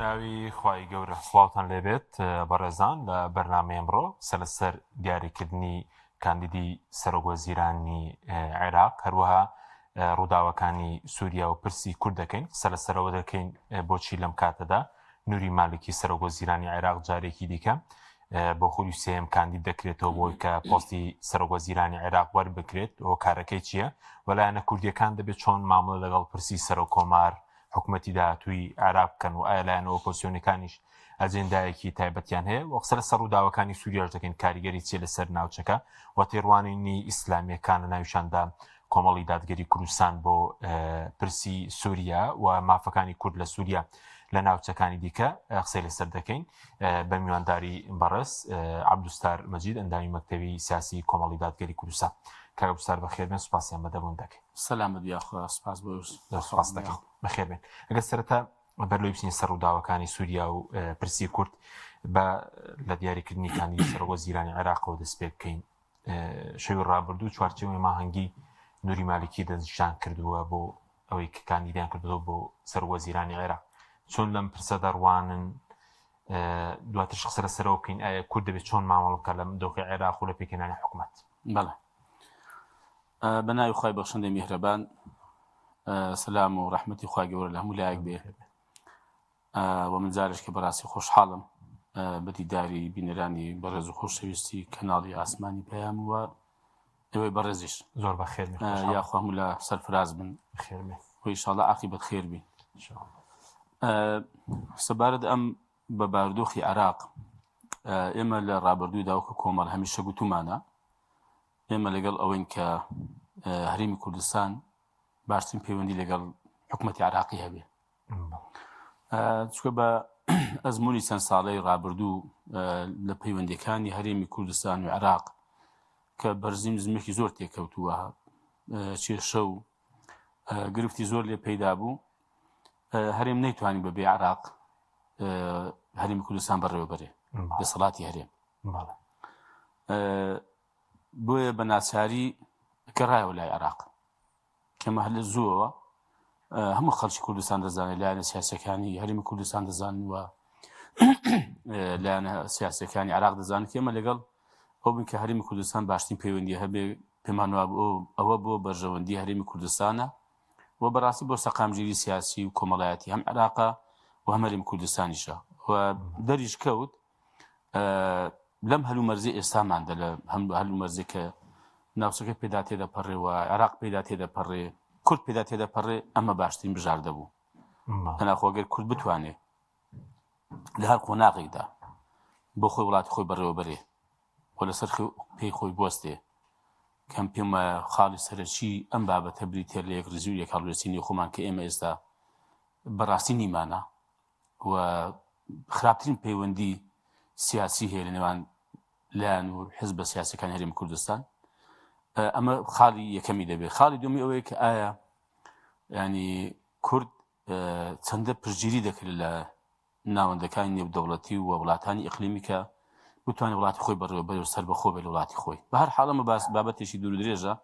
بەناوی خوای گەورە سڵاوتان لێبێت بەڕێزان لە بەرنامەی ئەمڕۆ قسە لەسەر دیاریکردنی کاندیدی سەرۆک وەزیرانی عێراق هەروەها ڕووداوەکانی سووریا و پرسی کورد دەکەین قسە لەسەرەوە دەکەین بۆچی لەم کاتەدا نوری مالکی سەرۆک وەزیرانی عێراق جارێکی دیکە بۆ خولی سێم کاندید دەکرێتەوە بۆی کە پۆستی سەرۆک وەزیرانی عێراق وەربگرێت هۆکارەکەی چییە وەلایەنە کوردیەکان دەبێت چۆن مامەڵە لەگەڵ پرسی سەرۆک کۆمار حکومەتی داهاتووی عێراق بکەن و ئایا لایەنە ئۆپۆزسیۆنەکانیش ئەجێندایەکی تایبەتیان هەیە و قسە لەسەر ڕووداوەکانی سووریاش دەکەین کاریگەری چیە لەسەر ناوچەکە و تێڕوانینی ئیسلامیەکان لە ناویشاندا کۆمەڵی دادگەری کوردستان بۆ پرسی سووریا و مافەکانی کورد لە سووریا لە ناوچەکانی دیکە قسەی لەسەر دەکەین بە میوانداری بەڕێز عەبدولستار مەجید ئەندامی مەکتەبی سیاسی کۆمەڵی دادگەری کوردستان کاک عەبدولستار بەخێربێن سوپاسیان بەدەبوون دەکەین. سەلامەت یاخوا سوپاس بۆ زۆر سوپاس دەکەین بەخێربێن ئەگەر سەرەتا بەر لەوەی بچینە سەر ڕووداوەکانی سووریا و پرسی کورد بە لە دیاریکردنی کاندیدی سەرۆک وەزیرانی عێراقەوە دەست پێ بکەین شەوی ڕابردوو چوارچێوەی ماهەنگی نوری مالکی دەستنیشان کردووە بۆ ئەوەی کە کاندیدیان کردەوە بۆ سەرۆک وەزیرانی عێراق چۆن لەم پرسە دەڕوانن دواترش قسە لەسەرەوە بکەین ئایا کورد دەبێت چۆن مامەڵە بکات لەم دۆخی عێراق و لە پێکهێنانی حکومەت؟ بەڵێ بە ناوی خوای بەخشندەی میهرەبان سەلام و ڕەحمەتی خوای گەورە لە هەموو لایەک بێ و من جارێک کە بەڕاستی خۆشحاڵم بە دیداری بینەرانی بەڕێز و خۆشەویستی کەناڵی ئاسمانی پەیام و ئێوەی بەڕێزیش زۆر بەخێر یاخوا هەموو لە سەرفراز بن خێر بێ و ئیشاڵڵا عاقیبەت خێر بین سەبارەت ئەم بە بارودۆخی عێراق ئێمە لە ڕابردوودا وەکو کۆمەڵ هەمیشە گوتومانە ئێمە لەگەڵ ئەوەین کە هەرێمی کوردستان باشترین پەیوەندی لەگەڵ حکوومەتی عراقی هەبێ چکە بە ئەزمموی چەند ساڵەی ڕابردوو لە پەیوەندەکانی هەرێمی کوردستان و عێراق کە بەرزی نزمێکی زۆر تێکەوتووە کێشە و گرفتی زۆر لێ پەیدا بوو هەرێم نەیتوانی بەبێ عراق هەرێمی کوردستان بەڕێوەبەرێ دەسەڵاتی هەرێم بۆیە بە ناچاری گەڕایەوە لای عراق کەمە هەر لە زووەوە هەموو خەڵکی کوردستان دەزانێت لایەنە سیاسەکانی هەرێمی کوردستان دەزانن و لایەنە سیاسەکانی عراق دەزانن کە ئێمە لەگەڵ ئەو بن کە هەرێمی کوردستان باشترین پەیوەندی هەبێ پێمان وابوو ئەوە بۆ بەرژەوەندی هەرێمی کوردستانە و بەڕاستی بۆ سەقامگیری سیاسی و کۆمەڵایەتی هەم عێراقە و هەم هەرێمی کوردستانیشە و دەریش کەوت لەم هەلومەرجەی ئێستاماندا لە هەم هەلومەرجێک کە ناوچەکە پێدا تێدەپەڕێ و عێراق پێدا تێدەپەڕێ کورد پێدا تێدەپەڕێ ئەمە باشترین بژاردە بوو تەناخۆ گەر کورد بتوانێ لە هەر قۆناغێکدا بۆ خۆی وڵاتی خۆی بەڕێوەبەرێ و لەسەر پێی خۆی بوەستێ کەم پێم وایە خاڵی سەرەکی ئەم بابەتە بریتە لە یەکڕیزی و یەکهەڵوێستی نێو خۆمان کە ئێمە ئێستا بەڕاستی نیمانە و خراپترین پەیوەندی سیاسی هەیە لە نێوان لایەن و حزبە سیاسەکانی هەرێمی کوردستان ئەمە خاڵی یەکەمی دەبێت خاڵی دومی ئەوەیە کە ئایا ینی کورد چەندە پشتگیری دەکرێت لە ناوەندەکانی نێودەوڵەتی و وڵاتانی ئیقلیمی کە بتوانێت وڵاتی خۆی بەڕێوەبەرێ و سەربەخۆ بێت لە وڵاتی خۆی بە هەر حاڵ ئەمە باس بابەتێکی دوور و درێژە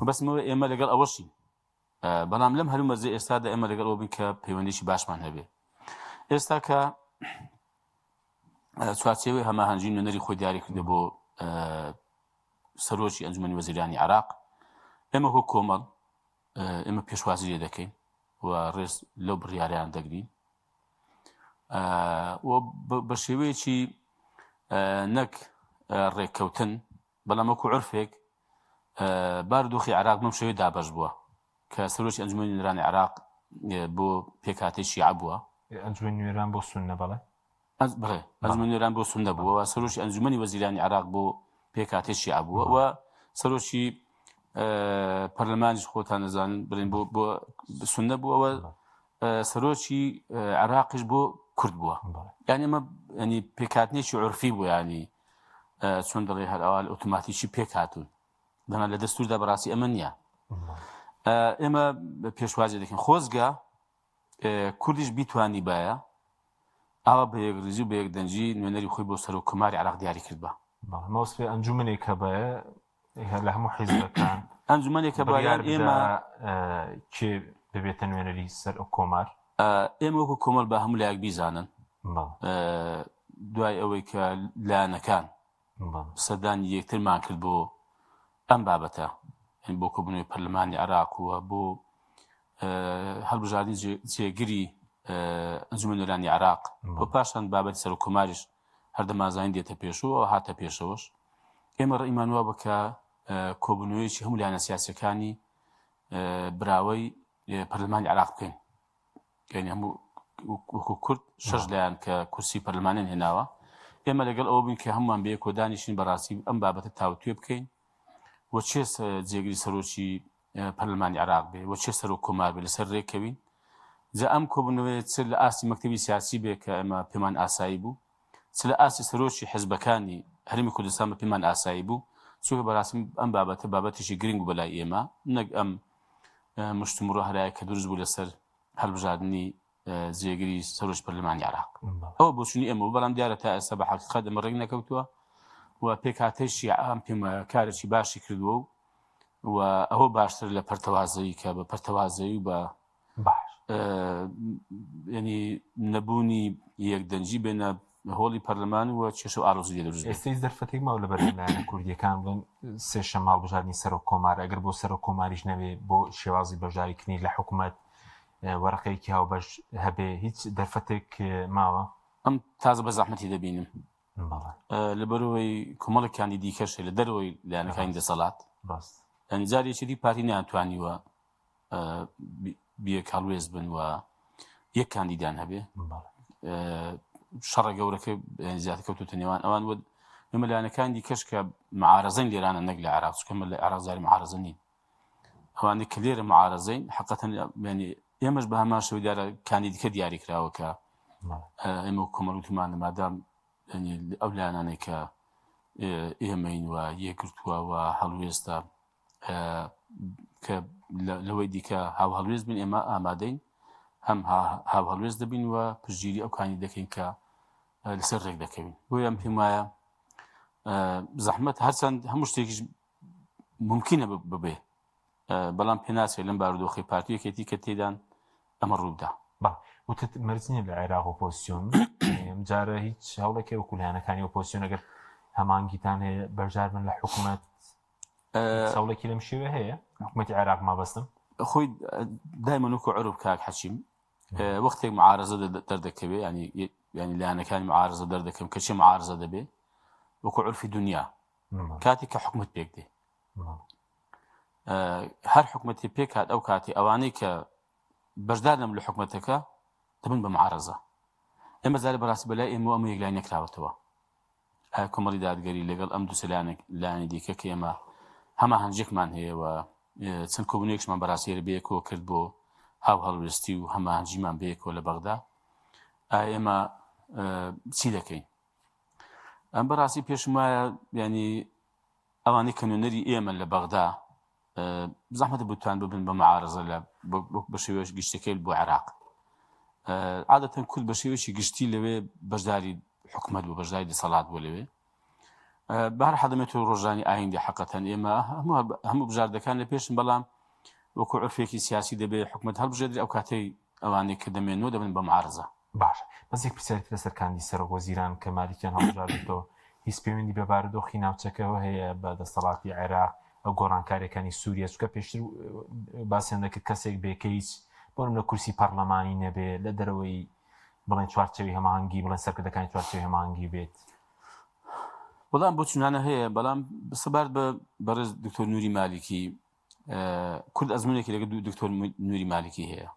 بەسمەوە ئێمە لەگەڵ ئەوەشین بەڵام لەم هەلومەرجە ئێستادا ئێمە لەگەڵ ئەوە بین کە پەیوەندیی باشمان هەبێ ئێستا کە چوارچێوەی هەماهەنگی نوێنەری خۆی دیاری کردە بۆ سەرۆکی ئەنجومەنی وەزیرانی عێراق ئێمە وەک کۆمەڵ ئێمە پێشوازی لێ دەکەین و ڕێز لەو بڕیاریان دەگرین و بە شێوەیەکی نەک ڕێککەوتن بەڵام وەکو عرفێک بارودۆخی عراق بەم شێوەیە دابەش بووە کە سەرۆکی ئەنجومەنی نوێنەرانی عراق بۆ پێکهاتەی شیعە بووە. ئەنجومەنی نوێنەران بۆ سوننە بەڵێ. بەڵێ ئەنجومەنی نوێنەران بۆ سوننە بووە و سەرۆکی ئەنجومەنی وەزیرانی عراق بۆ پێکهاتەی شیعە بووە و سەرۆکی پەرلەمانیش خۆتان دەزانن بڵێن بۆ بۆ سوننە بووە و سەرۆکی عراقیش بۆ کورد بووە. یانی ئەمە ینی پێکهاتنێکی عورفی بوو ینی چۆن دەڵێ هەر ئەوال ئۆتۆماتیکی پێک هاتوون دەنا لە دەستوردا بەڕاستی ئەمە نییە ئێمە پێشوازی دەکەین خۆزگە کوردیش بیتوانی باە ئاوا بە یەکڕیزی و بە یەکدەنگی نوێنەری خۆی بۆ سەرۆک کۆماری عراق دیاری کرد بە مەوسێ ئەنجومنێک هەبە لە هەموو حیزبەکان ئەنجومنێک کە بڕیار ئێمە کێ ببێتە نوێنەری سەر کۆمار. ئێمە وەکو کۆمەڵ بە هەموو لایەک بیزانن دوای ئەوەی کە لایەنەکان سەردانی یەکترمان کرد بۆ ئەم بابەتە بۆ کۆبوونەوەی پەرلەمانی عێراق و بۆ هەڵبژاردنی جێگری ئەنجومەنەرانی عێراق و پاشان بابەتی سەرۆک کۆماریش هەردەمازانین دێتە پێشەوە هاتە پێشەوەش ئێمە ڕێیمان وا بکە کۆبوونەوەیەکی هەموو لایەنە سیاسەکانی براوەی پەرلەمانی عێراق بکەین یعنی هەموو وەکو کورد شەش لایەن کە کورسی پەرلەمانیان هێناوە ئێمە لەگەڵ ئەوە بووین کە هەمووان بەیەکەوە دانیشین بەڕاستی ئەم بابەتە تاوتوێ بکەین و چێ جێگری سەرۆکی پەرلەمانی عێراق بێ و چێ سەرۆک کۆمار بێ لەسەر رێکەوین جا ئەم کۆبوونەوەیە چ لە ئاستی مەکتەبی سیاسی بێ کە ئێمە پێمان ئاسایی بوو چ لە ئاستی سەرۆکی حزبەکانی هەرێمی کوردستان بە پێمان ئاسایی بوو چونکە بەڕاستی ئەم بابەتە بابەتێکی گرنگ بوو بەلای ئێمە نەک ئەم مشتومڕە هەرایە کە دروست بوو لەسەر هەڵبژاردنی جێگری سەرۆکی پەرلەمانی عێراق ئەوە بۆچونی ئێمە بەڵام دیارە تا ئێستا بە حەقیقەت ئەمە ڕێک نەکەوتووە و پێکهاتەی شیعە ئەم پێم وایە کارێکی باشی کردووە و و ئەوە باشتر لە پەرتەوازەیی کە بە پەرتەوازەیی و بە باش ینی نەبوونی یەکدەنگی بێنە هۆڵی پەرلەمان و کێشە و ئالۆزی لێ دروست بێت. ئێستا هیچ دەرفەتێک ماوە لە بەردەم لایەنە کوردییەکان بڵێن سێشەممە هەڵبژاردنی سەرۆک کۆمار ئەگەر بۆ سەرۆک کۆماریش نەبێ بۆ شێوازی بەشداریکردنی لە حکوومەت وەرەقەیەکی هاوبەش هەبێ هیچ دەرفەتێک ماوە؟ ئەم تازە بە زەحمەتی دەبینم لەبەرەوەی کۆمەڵێک کاندیدی دیکەش لە دەرەوەی لایەنەکانی دەسەڵات ڕاست ئەنجار یەکێتی پارتی نەیانتوانیوە یەک هەڵوێست بن و یەک کاندیدان هەبێ شەڕە گەورەکە زیاتر کەوتوتە نێوان ئەوان و ململانەکان دیکەش کە معارەزەن لێرانە نەک لە عێراق چونکە لە عێراق زاری معارەزە نین ئەوانەی کە لێرە معارەزەین حقەتەن ینی ئێمەش بە هەمان شێوە دیارە کاندیدکە دیاری کراوە کە ئێمە کۆمەڵ وتومانە مادام ئەو لایەنانەی کە ئێمەین و یەکگرتووە و هەڵوێستە کە لەوەی دیکە هاوهەڵوێست بن ئێمە ئامادەین هەم هاوهەڵوێست دەبین و پشتگیری ئەو کانی دەکەین کە لەسەر ڕێک دەکەوین بۆیە ئەم پێم وایە زەحمەت هەرچەند هەموو شتێکیش ممکنە ببێ بەڵام پێناچێت لەم بارودۆخی پارتی یەکێتی کە تێدان ئەمە ڕووبدا. بەڵێ وتت مەرج نییە لە عێراق ئۆپۆزسیۆن ئەم جارە هیچ هەوڵێک هەیە وەکو لایەنەکانی ئۆپۆزسیۆن ئەگەر هەمانگیتان هەیە بەشدار بن لە حکوومەت هەوڵێکی لەم شێوە هەیە حکوومەتی عێراق مابەستم خۆی دایمە وەکو عروب کاک حەچیم وەختێک معارزە دەردەکەوێ ینی ینی لایەنەکانی معارزە دەردەکەم کەچی معارزە دەبێ وەکو عرفی دنیا کاتێک کە حکومت پێک دێ هەر حکومەتی پێک هات ئەو کاتی ئەوانەی کە بەشدار نەبوون لە حکومەتەکە دەبن بە معارەزە ئێمە زارە بەڕاستی بەلای ئێمە ئەمە یەکلای نەکراوەتەوە ئایا کۆمەڵی دادگەری لەگەڵ ئەم دوو لایەنی دیکە کە ئێمە هەماهەنگیەکمان هەیە و چەند کۆبوونەوەیەکشمان بەڕاستی هەر بەیەکەوە کرد بۆ هاو هەڵوێستی و هەماهەنگیمان بەیەکەوە لە بەغدا ئایا ئێمە چی دەکەین ئەم بەڕاستی پێشم وایە ینی ئەوانەی کە نوێنەری ئێمەن لە بەغدا زەحمەتە بتوان ببن بە معارەزە لە بە شێوەیەکی گشتەکەی بۆ عێراق عادەتەن کورد بە شێوەیەکی گشتی لەوێ بەشداری حکومەت بوو بەشداری دەسەڵات بوو لەوێ بەهر حەدەمێت و ڕۆژانی ئایندە حقەتەن ئێمە هەموو بژاردەکان لە پێشن بەڵام وەکو عرفێکی سیاسی دەبێ حکومەت هەڵبژێدرێ ئەو کاتەی ئەوانەی کە دەمێنەوە دەبن بە معارزە باشە بەس یەک پرسیاری تر لەسەر کاندید سەرۆک وەزیران کە مالیکیان هەڵبژاردۆتەوە هیچ پەیوەندی بە بارودۆخی ناوچەکەوە هەیە بە دەسەڵاتی عێراق ئەو گۆڕانکاریەکانی سووریا چونکە پێشتر باسیان دەکرد کەسێک بێ کە هیچ بۆ نمونە کورسی پەرلەمانی نەبێ لە دەرەوەی بڵێن چوارچێوەی هەماهەنگی بڵێن سەرکردەکانی چوارچێوەی هەماهەنگی بێت. وەڵام بۆ چونانە هەیە بەڵام سەبارەت بە بەڕێز دکتۆر نوری مالیکی کورد ئەزمونێکی لەگەڵ دکتۆر نوری مالیکی هەیە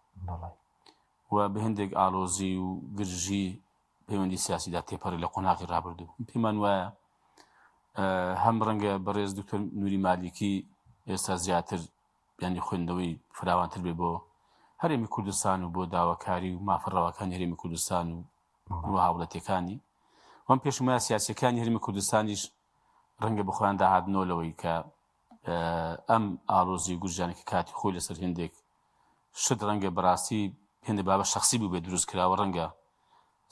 و بە هەندێک ئالۆزی و گرژی پەیوەندی سیاسیدا تێپەڕی لە قۆناغی ڕابردوو پێمان وایە هەم ڕەنگە بەڕێز دکتۆر نوری مالیکی ئێستا زیاتر ینی خوێندنەوەی فراوانتر بێ بۆ هەرێمی کوردستان و بۆ داواکاری و مافە ڕەواکانی هەرێمی کوردستان و و هاوڵەتیەکانی وەم پێشمە سیاسەکانی هەرێمی کوردستانیش ڕەنگە بەخۆیان داهاتنەوە لەوەی کە ئەم ئالۆزی و گورجانە کە کاتی خۆی لەسەر هێندێک شت ڕەنگە بەڕاستی هێندە بابە شخصی بوو بێ دروست کراوە ڕەنگە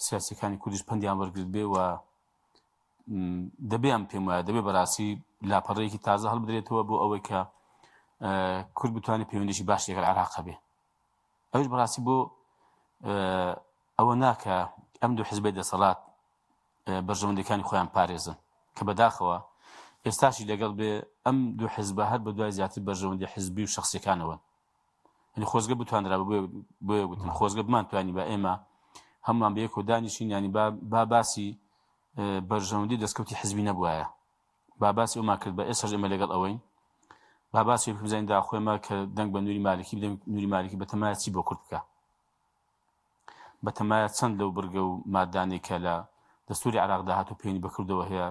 سیاسەکانی کوردیش پندیان وەرگرت بێ و دەبێ ئەم پێم وایە دەبێ بەڕاستی لاپەڕەیەکی تازە هەڵبدرێتەوە بۆ ئەوەی کە کورد بتوانێت پەیوەندیی باش لەگەڵ عێراق هەبێ ئەوش بەڕاستی بۆ. ئەوە ناکە ئەم دوو حزبەی دەسەڵات بەرژەوەندیەکانی خۆیان پارێزن کە بەداخەوە ئێستاشی لەگەڵ بێ ئەم دوو حزبە هەر بە دوای زیاتر بەرژەوەندی حزبی و شخصیەکانەوەن یعنی خۆزگە بتوانرا بۆیە گوتم خۆزگە بمانتوانی بە ئێمە هەمووان بە یەکەوە دانیشین ینی با باسی بەرژەوەندی دەستکەوتی حزبی نەبوایە با باسی ئەومان کرد بە ئێستاش ئێمە لەگەڵ ئەوەین با باسی بزانین داخۆێمە کە دەنگ بە نوری مالکی بدەین نوری مالکی بەتەمایە چی بۆ کورد بکە بەتەمایە چەند لەو بڕگە و مادانەی کە لە دەستوری عراقدا هاتو پێنی بەکردەوە هەیە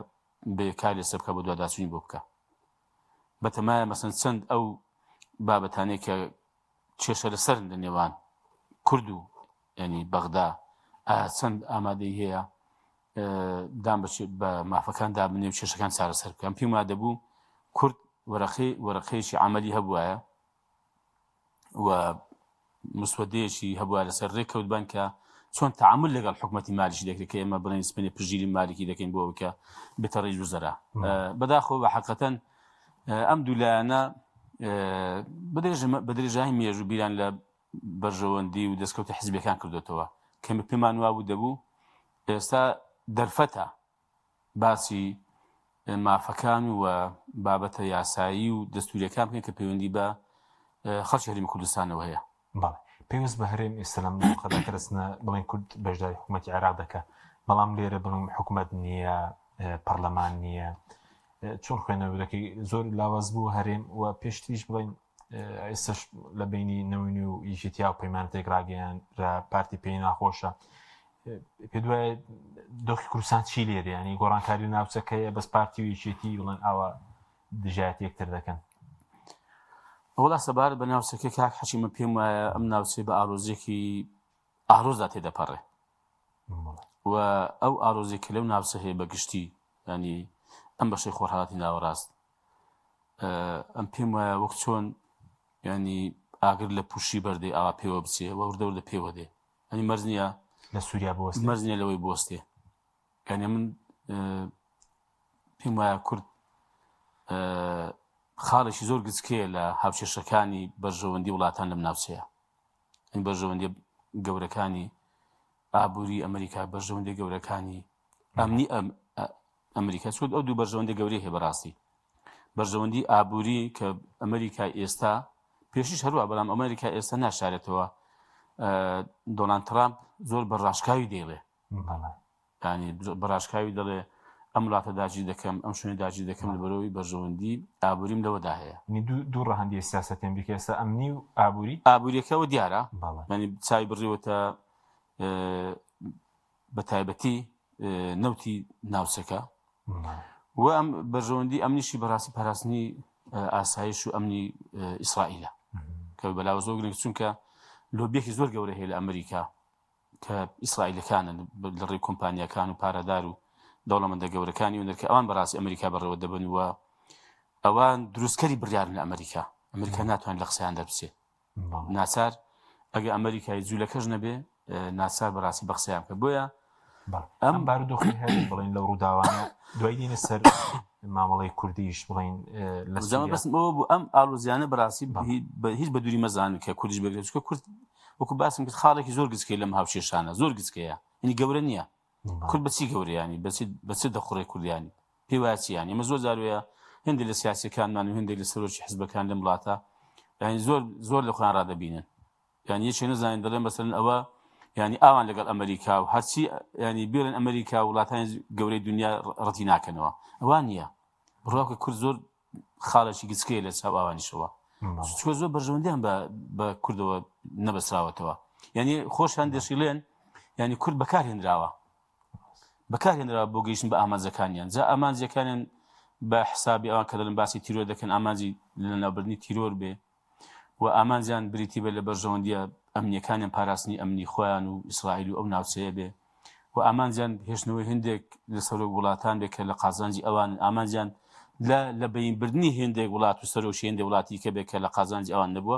بێ کار لەسەر بکە بۆ دواداچوونی بۆ بکە بەتەمایە مەسەن چەند ئەو بابەتانەی کە کێشە لەسەرن لە نێوان کورد و ینی بەغدا ئایا چەند ئامادەی هەیە دان بە مافەکان دابنێ و کێشەکان چارەسەر بکەم پێم وا دەبوو کورد وەرەقەی وەرەقەیەکی عملی هەبوایە و مسودەیەکی هەبووە لەسەر ڕێککەوتبان کە چۆن تعامل لەگەڵ حکوومەتی مالیشی دەکرێت کە ئێمە بڵێن سپێنێ پشتگیری مالکی دەکەین بۆ ئەوەی کە بێتە ڕیز وزەرا بەداخەوە بە حقەتەن ئەم دوو لایەنە بە درێژایی مێژوو بیران لە بەرژەوەندی و دەستکەوتی حزبەکان کردوێتەوە کە پێمان وابوو دەبوو ئێستا دەرفەتە باسی مافەکان و بابەتە یاسایی و دەستوریەکان بکەین کە پەیوەندی بە خەڵکی هەرێمی کوردستانەوە هەیە. بەڵێ پێویست بە هەرێم ئێستا لەم دۆخەدا کە دەچنە بڵێن کورد بەشداری حکوومەتی عێراق دەکا بەڵام لێرە بڵێن حکوومەت نییە پەرلەمان نییە چۆن خوێنەوە دەکەی زۆر لاواز بوو هەرێم و پێشتریش بڵێن ئێستش لە بینی نەوینی و یەکێتیا و پەیمانتێک ڕاگەیان را پارتی پێی ناخۆشە پێ دوای دۆخی کوردستان چی لێرە ینی گۆڕانکاری ناوچەکەیە بەس پارتی و یەکێتی بڵێن ئاوا دژایەتی یەکتر دەکەن. وەڵا سەبارەت بە ناوچەکە کاک حەکیم من پێم وایە ئەم ناوچەیە بە ئالۆزیەکی ئالۆزدا تێدەپەڕێ و ئەو ئالۆزی کە لەو ناوچە هەیە بە گشتی ینی ئەم بەشەی خۆرهەڵاتی ناوەڕاست ئەم پێم وایە وەک چۆن ینی ئاگر لە پوشی بەردەی ئاوا پێوە بچێ و وردە وردە پێوە دێ ئەنی مەرج نییە لە سووریا بۆ مەرج نییە لەوەی بۆستێ یعنی من پێم وایە کورد خاڵێکی زۆر گچکەیە لە هاوکێشەکانی بەرژەوەندی وڵاتان لەم ناوچەیە ئەن بەرژەوەندی گەورەکانی ئابووری ئەمریکا بەرژەوەندی گەورەکانی ئەمنی ئەمریکا چۆن ئەو دوو بەرژەوەندی گەورەی هەیە بەڕاستی بەرژەوەندی ئابووری کە ئەمریکا ئێستا پێشیش هەروە بەڵام ئەمریکا ئێستا ناشارێتەوە دۆناند ترامپ زۆر بە ڕاشکاوی دەیڵێ یانی بە ڕاشکاوی دەڵێ ئەم وڵاتە داگیر دەکەم، ئەم شوێنە داگیر دەکەم لەبەرئەوەی بەرژەوەندی ئابووریم لەوەدا هەیە. یانی دوو ڕەهەندی سیاسەتی ئەمریکا ئێستا ئەمنی و ئابووری؟ ئابووریەکەوە دیارە، یانی چاوی بڕیوەتە بە تایبەتی نەوتی ناوچەکە و ئەم بەرژەوەندی ئەمنیشی بەڕاستی پاراستنی ئاسایش و ئەمنی ئیسرائیلە کە بەلاوە زۆر گرنگ چونکە لۆبیەکی زۆر گەورە هەیە لە ئەمریکا کە ئیسرائیلەکانن لە ڕێی کۆمپانیاکان و پارەدار و دەوڵەمەندە گەورەکانی و کە ئەوان بەڕاستی ئەمریکا بەڕێوە دەبن و ئەوان دروستکەری بڕیارن لە ئەمریکا ئەمریکا ناتوانێت لە قسەیان دەربچێ ناچار ئەگە ئەمریکای جوولەکەش نەبێ ناچار بەڕاستی بە قسەیان بکە بۆیە ئەم بارودۆخی هەرێم بڵێن لەو ڕووداوانە دوای دێنە سەر مامەڵەی کوردیش بڵین لە بەسم ئەوە بوو ئەم ئالۆزیانە بەڕاستی هیچ بە دووری مەزانن کە کوردیش بگرێت چونکە کورد وەکو باسم کرد خاڵێکی زۆر گچکەی لەم هاوکێشانە زۆر گچکەیە یعنی گەورە نییە کورد بەچی گەورەیانی بەچی بەچ دەخوڕێ کوردیانی پێی وایە چی یانی ئێمە زۆر جار وەیە هەندێک لە سیاسیەکانمان و هەندێک لە سەرۆکی حزبەکان لەم وڵاتە یعنی زۆر زۆر لە خۆیان ڕادەبینن یعنی یەکێ نەزانین دەڵێن بەسەرن ئەوە یعنی ئاوان لەگەڵ ئەمریکا و هەرچی یعنی بێڵن ئەمریکا و وڵاتانی گەورەی دنیا ڕەتی ناکەنەوە ئەوە نییە بڕواکە کورد زۆر خاڵێکی گچکەیە لە چاو ئەوانیشەوە چونکە زۆر بەرژەوەندیان بە بە کوردەوە نەبەسراوەتەوە یعنی خۆشیان دەشیڵێن یعنی کورد بەکارهێنراوە بەکارهێنراوە بۆ گەیشتن بە ئامانجەکانیان جا ئامانجەکانیان بە حسابی ئەوان کە دەڵێن باسی تیرۆر دەکەن ئامانجی لەناوبردنی تیرۆر بێ و ئامانجیان بریتی بێت لە بەرژەوەندییە ئەمنییەکانیان پاراستنی ئەمنی خۆیان و ئیسرائیل و ئەو ناوچەیە بێ و ئامانجیان هێشتنەوەی هندێک لە سەرۆک وڵاتان بێ کە لە قازانجی ئەوان ئامانجیان لە لە بەینبردنی هێندێک وڵات و سەرۆکی هێندێک وڵاتی کە بێ کە لە قازانجی ئەوان نەبووە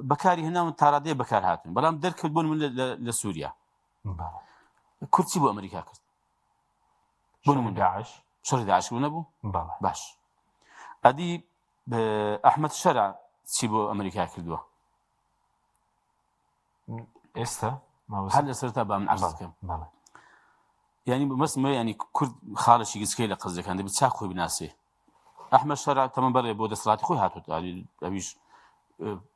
بەکاری هێناون تاڕادەیە بەکار هاتوون بەڵام دەرکەوت بۆ من لە سووریا کورد چی بۆ ئەمریکا کرد بۆ من داعش شەڕی داعش بوو نەبوو باش ئەدی ئەحمەد شەرع چی بۆ ئەمریکا کردووە؟ ئێستا هەر لە سەرتا با من عەرز بکەم یعنی مەسمە ینی کورد خاڵێکی گچکەی لە قەزەکان دەبێت چاک خۆی بناسێ ئەحمەد شەرع تەمە بەڵێ بۆ دەسەڵاتی خۆی هاتووە ئەویش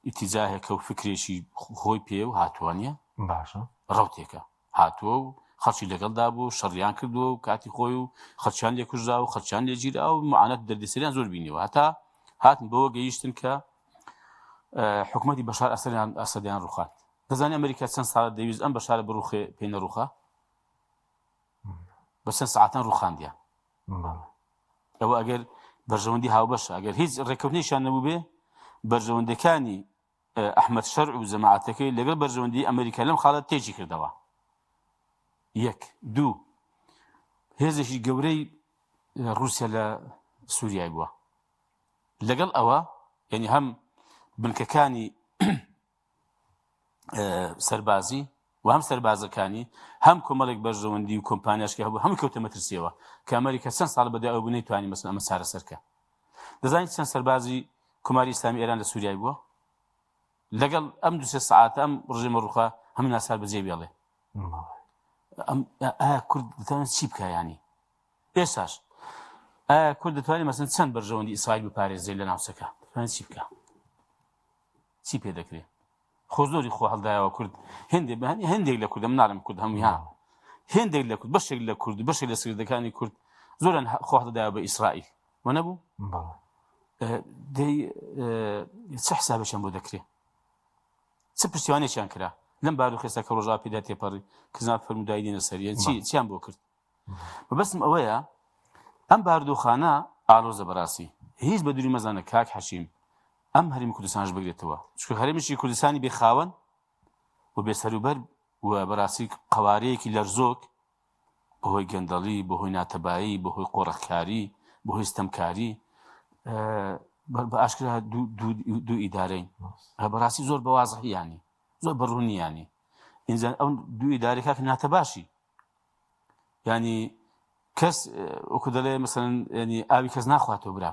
ئیتیجاهێکە و فکرێکی خۆی پێ و هاتووە نیە باشە ڕوتێکە هاتووە و خەڵکی لەگەڵدا بوو شەڕیان کردووە و کاتی خۆی و خەڵکیان لێ کوژرا و خەڵکیان لێ گیرا و معانات دەردەسەریان زۆر بینیوە هەتا هاتن بەوە گەیشتن کە حکوومەتی بەشار ئەسەریان ئەسەدیان ڕوخاند دەزانی ئەمریکا چەند ساڵە دەویست ئەم بەشارە بڕوخێ پێی نەڕوخا بە چەند ساعتان ڕوخاندیان ئەوە ئەگەر بەرژەوەندی هاوبەشە ئەگەر هیچ ڕێککەوتنیشان نەبوو بێ بەرژەوەندەکانی ئەحمەد شەرع و جەماعەتەکەی لەگەڵ بەرژەوەندی ئەمریکا لەم خاڵە تێکی کردەوە یەک دوو هێزێکی گەورەی رووسیا لە سووریای بووە لەگەڵ ئەوە یعنی هەم بنکەکانی سەربازی و هەم سەربازەکانی هەم کۆمەڵێک بەرژەوەندی و کۆمپانیاش کە هەبوو هەموو کەوتە مەترسیەوە کە ئەمریکا چەند ساڵ بەدوای ئەو بوو نەیتوانی مەسەلەن ئەمە چارەسەر کە دەزانیت چەند سەربازی کۆماری ئیسلامی ئێران لە سووریای بووە لەگەڵ ئەم دوسێ سەعاتە ئەم ڕژێمە ڕوخا هەموو ناسار بەجێ بێڵێ ئەم ئایا کورد دەتوانێت چی بکە ینی ئێستاش ئایا کورد دەتوانێت مەسن چەند بەرژەوەندی ئیسرائیل بپارێزێت لە ناوچەکە دەتوانێت چی بکە چی پێ دەکرێت خۆ زۆری خۆ هەڵدایەوە کورد هندێک بەهنی هەندێک لە کوردم ناڵم کورد هەمویان هندێک لە کورد بەشێک لە کورد بەشێک لە سردەکانی کورد زۆرن خۆ هەڵدایەوە بە ئیسرائیل وە نەبوو دەی چ حسابێکیان بۆ دەکرێت چ پشتیوانێکیان کرا لەم بارودۆخێستا کە ڕۆژا پێدا تێپەڕی کزنا فەرمودای دێنە سەریان چی چیان بۆ کرد مەبەستم ئەوەیە ئەم باردۆخانە ئالۆزە بەڕاستی هیچ بە دووری مەزانە کاک حەشیم ئەم هەرێمی کوردستانش بگرێتەوە چونکە هەرێمیشی کوردستانی بێ خاوەن و بێ سەروبەر و بەڕاستی قەوارەیەکی لەرزۆک بەهۆی گەندەڵی بەهۆی ناتەبایی بەهۆی قۆڕەخکاری بەهۆی ستەمکاری بە ئاشکرا دوو ئیدارەین بەڕاستی زۆر بە وازحیانی زۆر بەڕوونیانی ئینجا ئەو دوو ئیدارە کاک ناتەباشی ینی کەس وەکو دەڵێ مەسەن ینی ئاوی کەس ناخواتەوە برا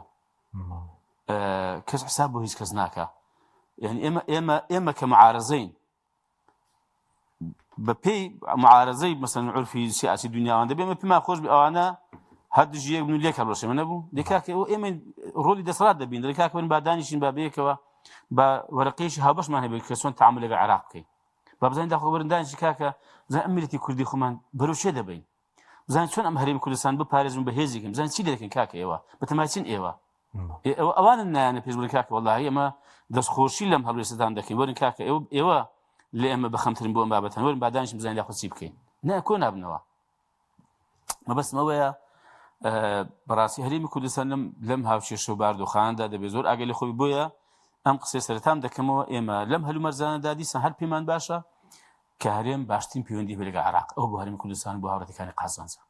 کەس حساب بۆ هیچ کەس ناکە یعنی ئێمە ئێمە ئێمە کە معارزەین بە پێی معارزەی مەسەن عرفی سیاسی دنیاوان دەبێ ئێمە پێمان خۆش بێ ئەوانە هەر دژی یەک بن و لێک هەڵوەشێ نەبوو دێکاکە ئەو ئێمە ڕۆلی دەسەڵات دەبین دەڵێ کاکە بن با دانیشین با بەیەکەوە با وەرەقەیەکی هاوبەشمان هەبێت کە چۆن تەعامول لەگەڵ عێراق بکەین با بزانین داخۆ وەرن دانیشین کاکە بزانین ئەم میللەتی کوردی خۆمان بەرەو چێ دەبەین بزانین چۆن ئەم هەرێمی کوردستان بپارێزن و بەهێزی کەین بزانین چی لێ دەکەن کاکە ئێوە بەتەمای چین ئێوە ئێوە ئەوانن نایانە پێش بڵێن کاکە وەڵاهی ئەمە دەستخۆشی لەم هەڵوێستتان دەکەین وەرن کاکە ئێوە ئێوە لە ئێمە بەخەمترن بۆ ئەم بابەتان وەرن با دانیشن بزانین داخۆ چی بکەین نا کۆ نابنەوە مەبەستم ئەوەیە بەڕاستی هەرێمی کوردستان لەم لەم هاوکێشە و باردۆخاندا دەبێت زۆر ئاگای لە خۆی بۆیە ئەم قسەی سەرەتام دەکەمەوە ئێمە لەم هەلومەرجانەدا دیسان هەر پێمان باشە کە هەرێم باشترین پەیوەندی هەبێت لەگەڵ عێراق ئەو بۆ هەرێمی کوردستان بۆ هاوڵاتیەکانی قازانجە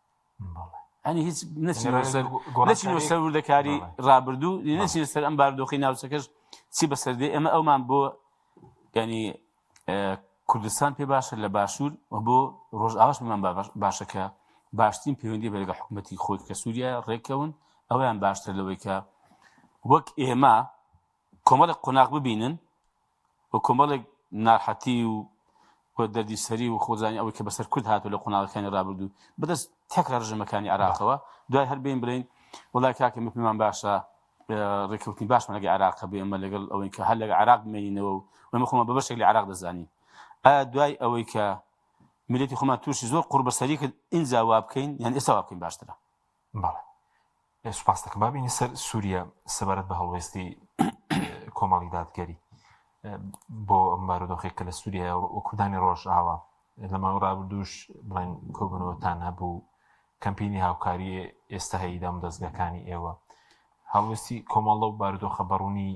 ئەنی هیچ نەچینەوە سەر نەچینەوە سەر وردەکاری ڕابردوو نەچینە سەر ئەم باردۆخی ناوچەکەش چی بەسەر دێ ئێمە ئەومان بۆ ینی کوردستان پێ باشە لە باشوور و بۆ ڕۆژئاواش پێمان باشە کە باشترین پەیوەندی بە لەگەڵ حکوومەتی خۆی کە سووریا ڕێککەون ئەویان باشتر لەوەی کە وەک ئێمە کۆمەڵێک قۆناغ ببینن و کۆمەڵێک نارحەتی و و دەردی سەری و خۆزانی ئەوەی کە بەسەر کورد هاتوو لە قۆناغەکانی ڕابردوو بەدەست تێکرا ڕژێمەکانی عێراقەوە دوای هەر بێین بڵێین وڵای کاکە ئێمە پێمان باشە ڕێککەوتنی باشمان لەگەڵ عێراق هەبێ ئێمە لەگەڵ ئەوەی کە هەر لەگەڵ عێراق بمێنینەوە و ئێمە خۆمان بە بەشێک لە عێراق دەزانین ئایا دوای ئەوەی کە میللەتی خۆمان تووشی زۆر قوڕبەسەری کرد ئینجا وا بکەین یان ئێستا وا بکەین باشترە؟ بەڵێ سوپاس دەکەم. با بینە سەر سووریا سەبارەت بە هەڵوێستی کۆمەڵی دادگەری بۆ ئەم بارودۆخێک کە لە سووریا و کوردانی ڕۆژئاوا لە ماوەی ڕابردووش بڵێن کۆبوونەوەتان هەبوو کەمپینی هاوکاری ئێستا هەیە دام دەستگاکانی ئێوە هەڵوێستی کۆمەڵە و بارودۆخە بەڕوونی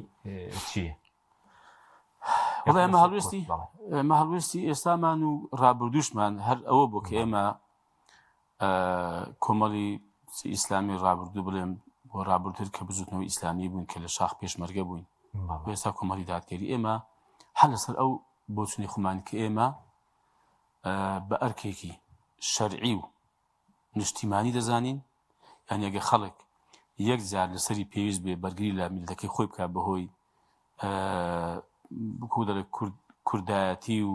چییە؟ وڵای ئەمە هەڵوێستی ئەمە هەڵوێستی ئێستامان و ڕابردووشمان هەر ئەوە بۆ کە ئێمە کۆمەڵی ئیسلامی ڕابردوو بڵێم بۆ ڕابردتر کە بزوتنەوەی ئیسلامی بوون کە لە شاخ پێشمەرگە بووین ئێستا کۆمەڵی دادگەری ئێمە هەر لەسەر ئەو بۆچونی خۆمان کە ئێمە بە ئەرکێکی شەرعی و نیشتیمانی دەزانین یان ئەگە خەڵک یەک جار لەسەری پێویست بێ بەرگری لە میللەتەکەی خۆی بکات بەهۆی بکو دەڵێ کوردایەتی و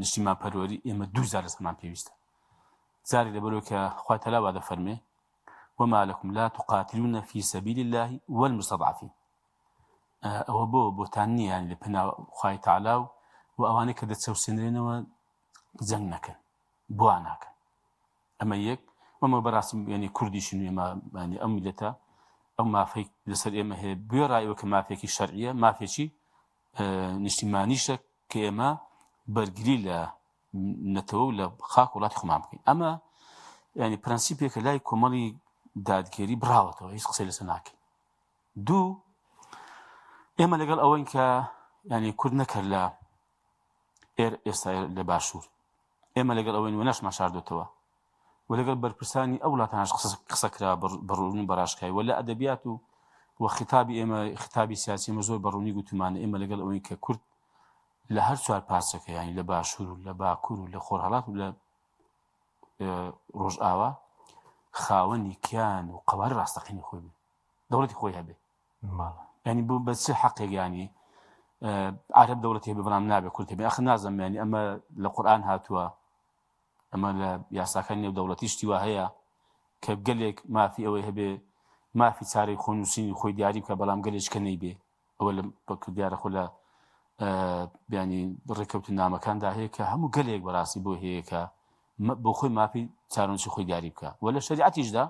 نیشتیمان پەروەری ئێمە دوو جار لەسەرمان پێویستە جارێک لەبەرەوە کە خوای تەلا وا دەفەرمێ وما لكم لا تقاتلون في سبيل الله والمستضعفين ئەوە بۆ بۆتان نییە لە پێناو خوای تەعالا و و ئەوانەی کە دەچەوسێنرێنەوە جەنگ نەکەن بۆ ناکەن ئەمە یەک ئەمە بەڕاستی یعنی کوردیشن ئێمە ینی ئەم میلەتە ئەو مافەی لەسەر ئێمە هەیە بێڕایەوە کە مافێکی شەرعیە مافێکی نیشتیمانیشە کە ئێمە بەرگری لە نەتەوە و لە خاک وڵاتی خۆمان بکەین ئەمە ینی پرەنسیپێکە لای کۆمەڵی دادگەری بڕاوەتەوە هیچ قسەی لەسەر ناکەین دوو ئێمە لەگەڵ ئەوەین کە ینی کورد نەکرد لە ئێر ئێستا لە باشوور ئێمە لەگەڵ ئەوەین و نەشمان شاردۆتەوە و لەگەڵ بەرپرسانی ئەو وڵاتانش قسە کرا بەڕوون و بەڕاشکای و لە ئەدەبیات و و خیتابی ئێمە خیتابی سیاسی ئێمە زۆر بەڕوونی گوتومانە ئێمە لەگەڵ ئەوەین کە کورد لە هەر چوار پارچەکە یانی لە باشوور و لە باکوور و لە خۆرهەڵات و لە ڕۆژئاوا خاوەنی کیان و قەوارە ڕاستەقینی خۆی بێ دەوڵەتی خۆی هەبێ ینی بۆ بە چ حەقێک ینی عرب دەوڵەتی هەبێ بەڵام نابێ کورد هەبێ ئەخ نازم ینی ئەمە لە قورآن هاتووە ئەمە لە یاساکانی نێو دەوڵەتی شتی وا هەیە کە گەلێک مافی ئەوەی هەبێ مافی چارەی خۆنووسینی خۆی دیاری بکە بەڵام گەلێک کە نەیبێ ئەوە لە دیارە خۆ لە بیانی ڕێککەوتن نامەکاندا هەیە کە هەموو گەلێک بەڕاستی بۆ هەیە کە بۆ خۆی مافی چارەنووسی خۆی دیاری بکە و لە شەریعەتیشدا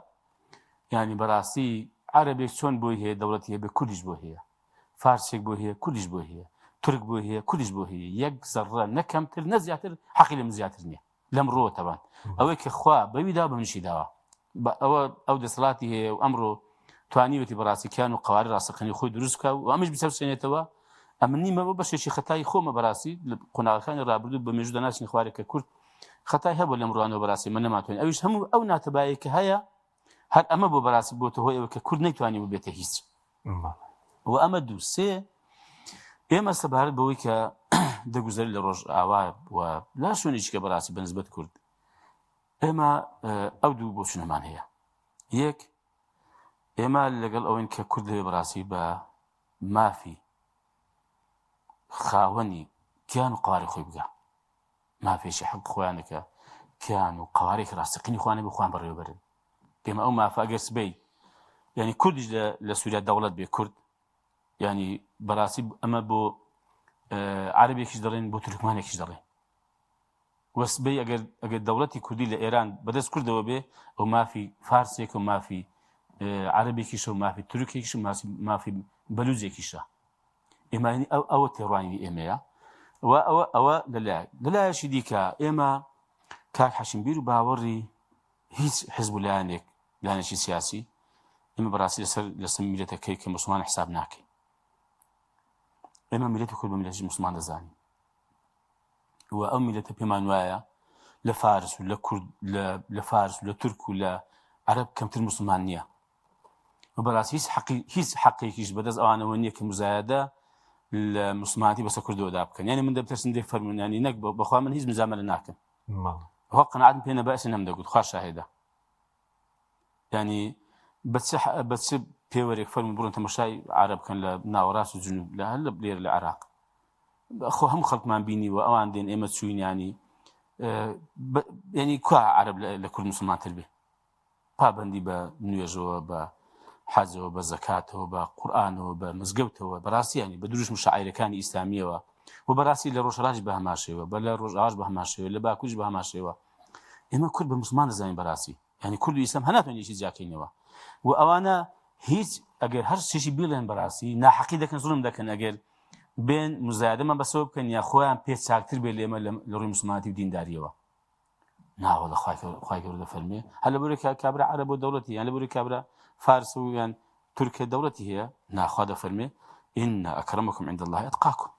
ینی بەڕاستی عربێک چۆن بۆی هەیە دەوڵەتی هەبێ کوردیش بۆ هەیە فارسێک بۆ هەیە کوردیش بۆ هەیە تورک بۆ هەیە کوردیش بۆ هەیە یەک زەڕە نە کەمتر نە زیاتر حەقی لەم زیاتر نییە لەم ڕۆوە تەبان ئەوەی کە خوا بەوی دا بە منشی داوە بە ئەوە ئەو دەسەڵاتی هەیە و ئەمڕۆ توانیوەتی بەڕاستی کیان و قواری ڕاستەقینی خۆی دروست بکە و ئەمش بچەوسێنێتەوە ئەمن نیمە بۆ بەشێکی خەتای خۆمە بەڕاستی لە قۆناغەکانی ڕابردوو بە مێژوو دەناسین خوارێک کە کورد خەتای هەبوو لەم ڕوانەوە بەڕاستی من نەماتوانین ئەویش هەموو ئەو ناتەبایەک کە هەیە هەر ئەمە بۆ بەڕاستی بۆتە هۆی ئەوە کە کورد نەیتوانی ببێتە هیچ و ئەمە دوو سێ ئێمە سەبارەت بەوەی کە دەگوزەری لە ڕۆژ ئاوا و لا شوێنێکی کە بەڕاستی بەنسبەت کورد ئێمە ئەو دوو بۆچونەمان هەیە یەک ئێمە لەگەڵ ئەوەین کە کورد لەوێ بەڕاستی بە مافی خاوەنی گیان و قواری خۆی بگە مافێکی حەق خۆیانە کە کیان و قەوارێکی ڕاستەقینی خۆیان بۆ خۆیان بەڕێوەبەرن ئێمە ئەو مافە ئەگەر سبەی یعنی کوردیش لە سووریا دەوڵەت بێ کورد ینی بەڕاستی ئەمە بۆ عربێکیش دەڵێن بۆ تورکمانێکیش دەڵێن وەسبەی ئەگەر ئەگەر دەوڵەتی کوردی لە ئێران بەدەست کوردەوە بێ ئەو مافی فارسێک و مافی عربێکیشە و مافی تورکێکیش و مافی بەلوجێکیشە ئێمە ئەو ئەوە تێڕوانینی ئێمەیە و ئەوە ئەوە لەلایەک لەلایەکی دیکە ئێمە کاک حەشیم بیر و باوەڕی هیچ حزب و لایەنێک لایەنێکی سیاسی ئێمە بەڕاستی لەسەر لەسەر میلەتەکەی کە مسلمان حساب ناکەین ئێمە میلەتی کورد بە میلەتی مسلمان دەزانین و ئەو میلەتە پێمان وایە لە فارس و لە کورد لە فارس و لە تورک و لە عەرەب کەمتر مسلمان نییە و بەڕاستی هیچ حەقی هیچ حەقێکیش بەدەست ئەوانەوە نییە کە مزایدە لە مسلمانەتی بەسە کوردەوەدا بکەن یعنی من دەبترسن دێ فەرمونانی نەک بەخوا من هیچ مزامەلە ناکەم هۆ قەناعەتم پێ نەبەسی نەم دەگوت خوا شاهێدە ینی بە چ پێوەرێک فەرمو بڕن تەمەشای عرب بکەن لە ناوەڕاست و جنوب لە هەر لە لێرە لە عراق خۆ هەموو خەڵکمان بینیوە ئەوان دێن ئێمە چوینیانی ینی کوا عرب لە کورد مسلمانتر بێ پابەندی بە نوێژەوە بە حەجەوە بە زەکاتەوە بە قورئانەوە بە مزگەوتەوە بەڕاستی یانی بە دروشم و شەعایرەکانی ئیسلامیەوە و بەڕاستی لە ڕۆژهەڵاتیش بە هەمان شێوە بە لە ڕۆژئاواش بە هەمان شێوە لە باکوریش بە هەمان شێوە ئێمە کورد بە موسڵمان دەزانین بەڕاستی یعنی کورد و ئیسلام هەناتوانین یەکی جیاکەینەوە و ئەوانە هیچ ئەگەر هەر شتێکی بیڵێن بەڕاستی ناحەقی دەکەن زوڵم دەکەن ئەگەر بێن مزایدەمان بەسەوە بکەن یا خۆیان پێ چاکتر بێ لێمە لە ڕووی مسلمانەتی و دینداریەوە ناوەڵە خوای گەورە دەفەرمێ هەر لەبەرەی کابرا عەرەب و دەوڵەتی یان لەبەرەی کابرا فارس و یان تورکە دەوڵەتی هەیە ناخوا دەفەرمێ إن أكرمكم عند الله أتقاكم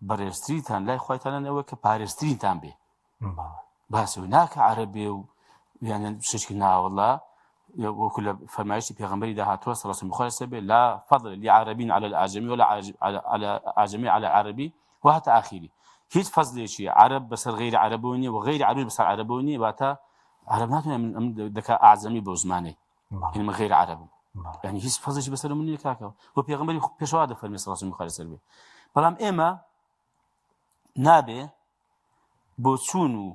بەڕێزترینتان لای خوایتانان ئەوە کە پارێزترینتان بێ باسی و ناکە عەرەبێ و یان شتێکی ناوەڵا وەکو لە فەرمایشتی پێغەمبەری دا هاتووە صلی الله علیه و سلم لا فضل لعربي على الأعجمي ولا على أعجمي على عربي وهتا آخری هیچ فەزلێکی عەرەب بەسەر غەیری عەرەبەوە نییە و غەیری عەرەبیش بەسەر عەرەبەوە نییە واتە عەرەب ناتوانێت من ئەم دەکا ئەعجەمی بەو زمانەی یعنی من غەیری عەرەبم یعنی هیچ فەزلێکی بەسەر من نییە کاکە و پێغەمبەری پێشەوا دەفەرمێ صلی الله علیه و سلم بێ بەڵام ئێمە نابێ بۆچوون و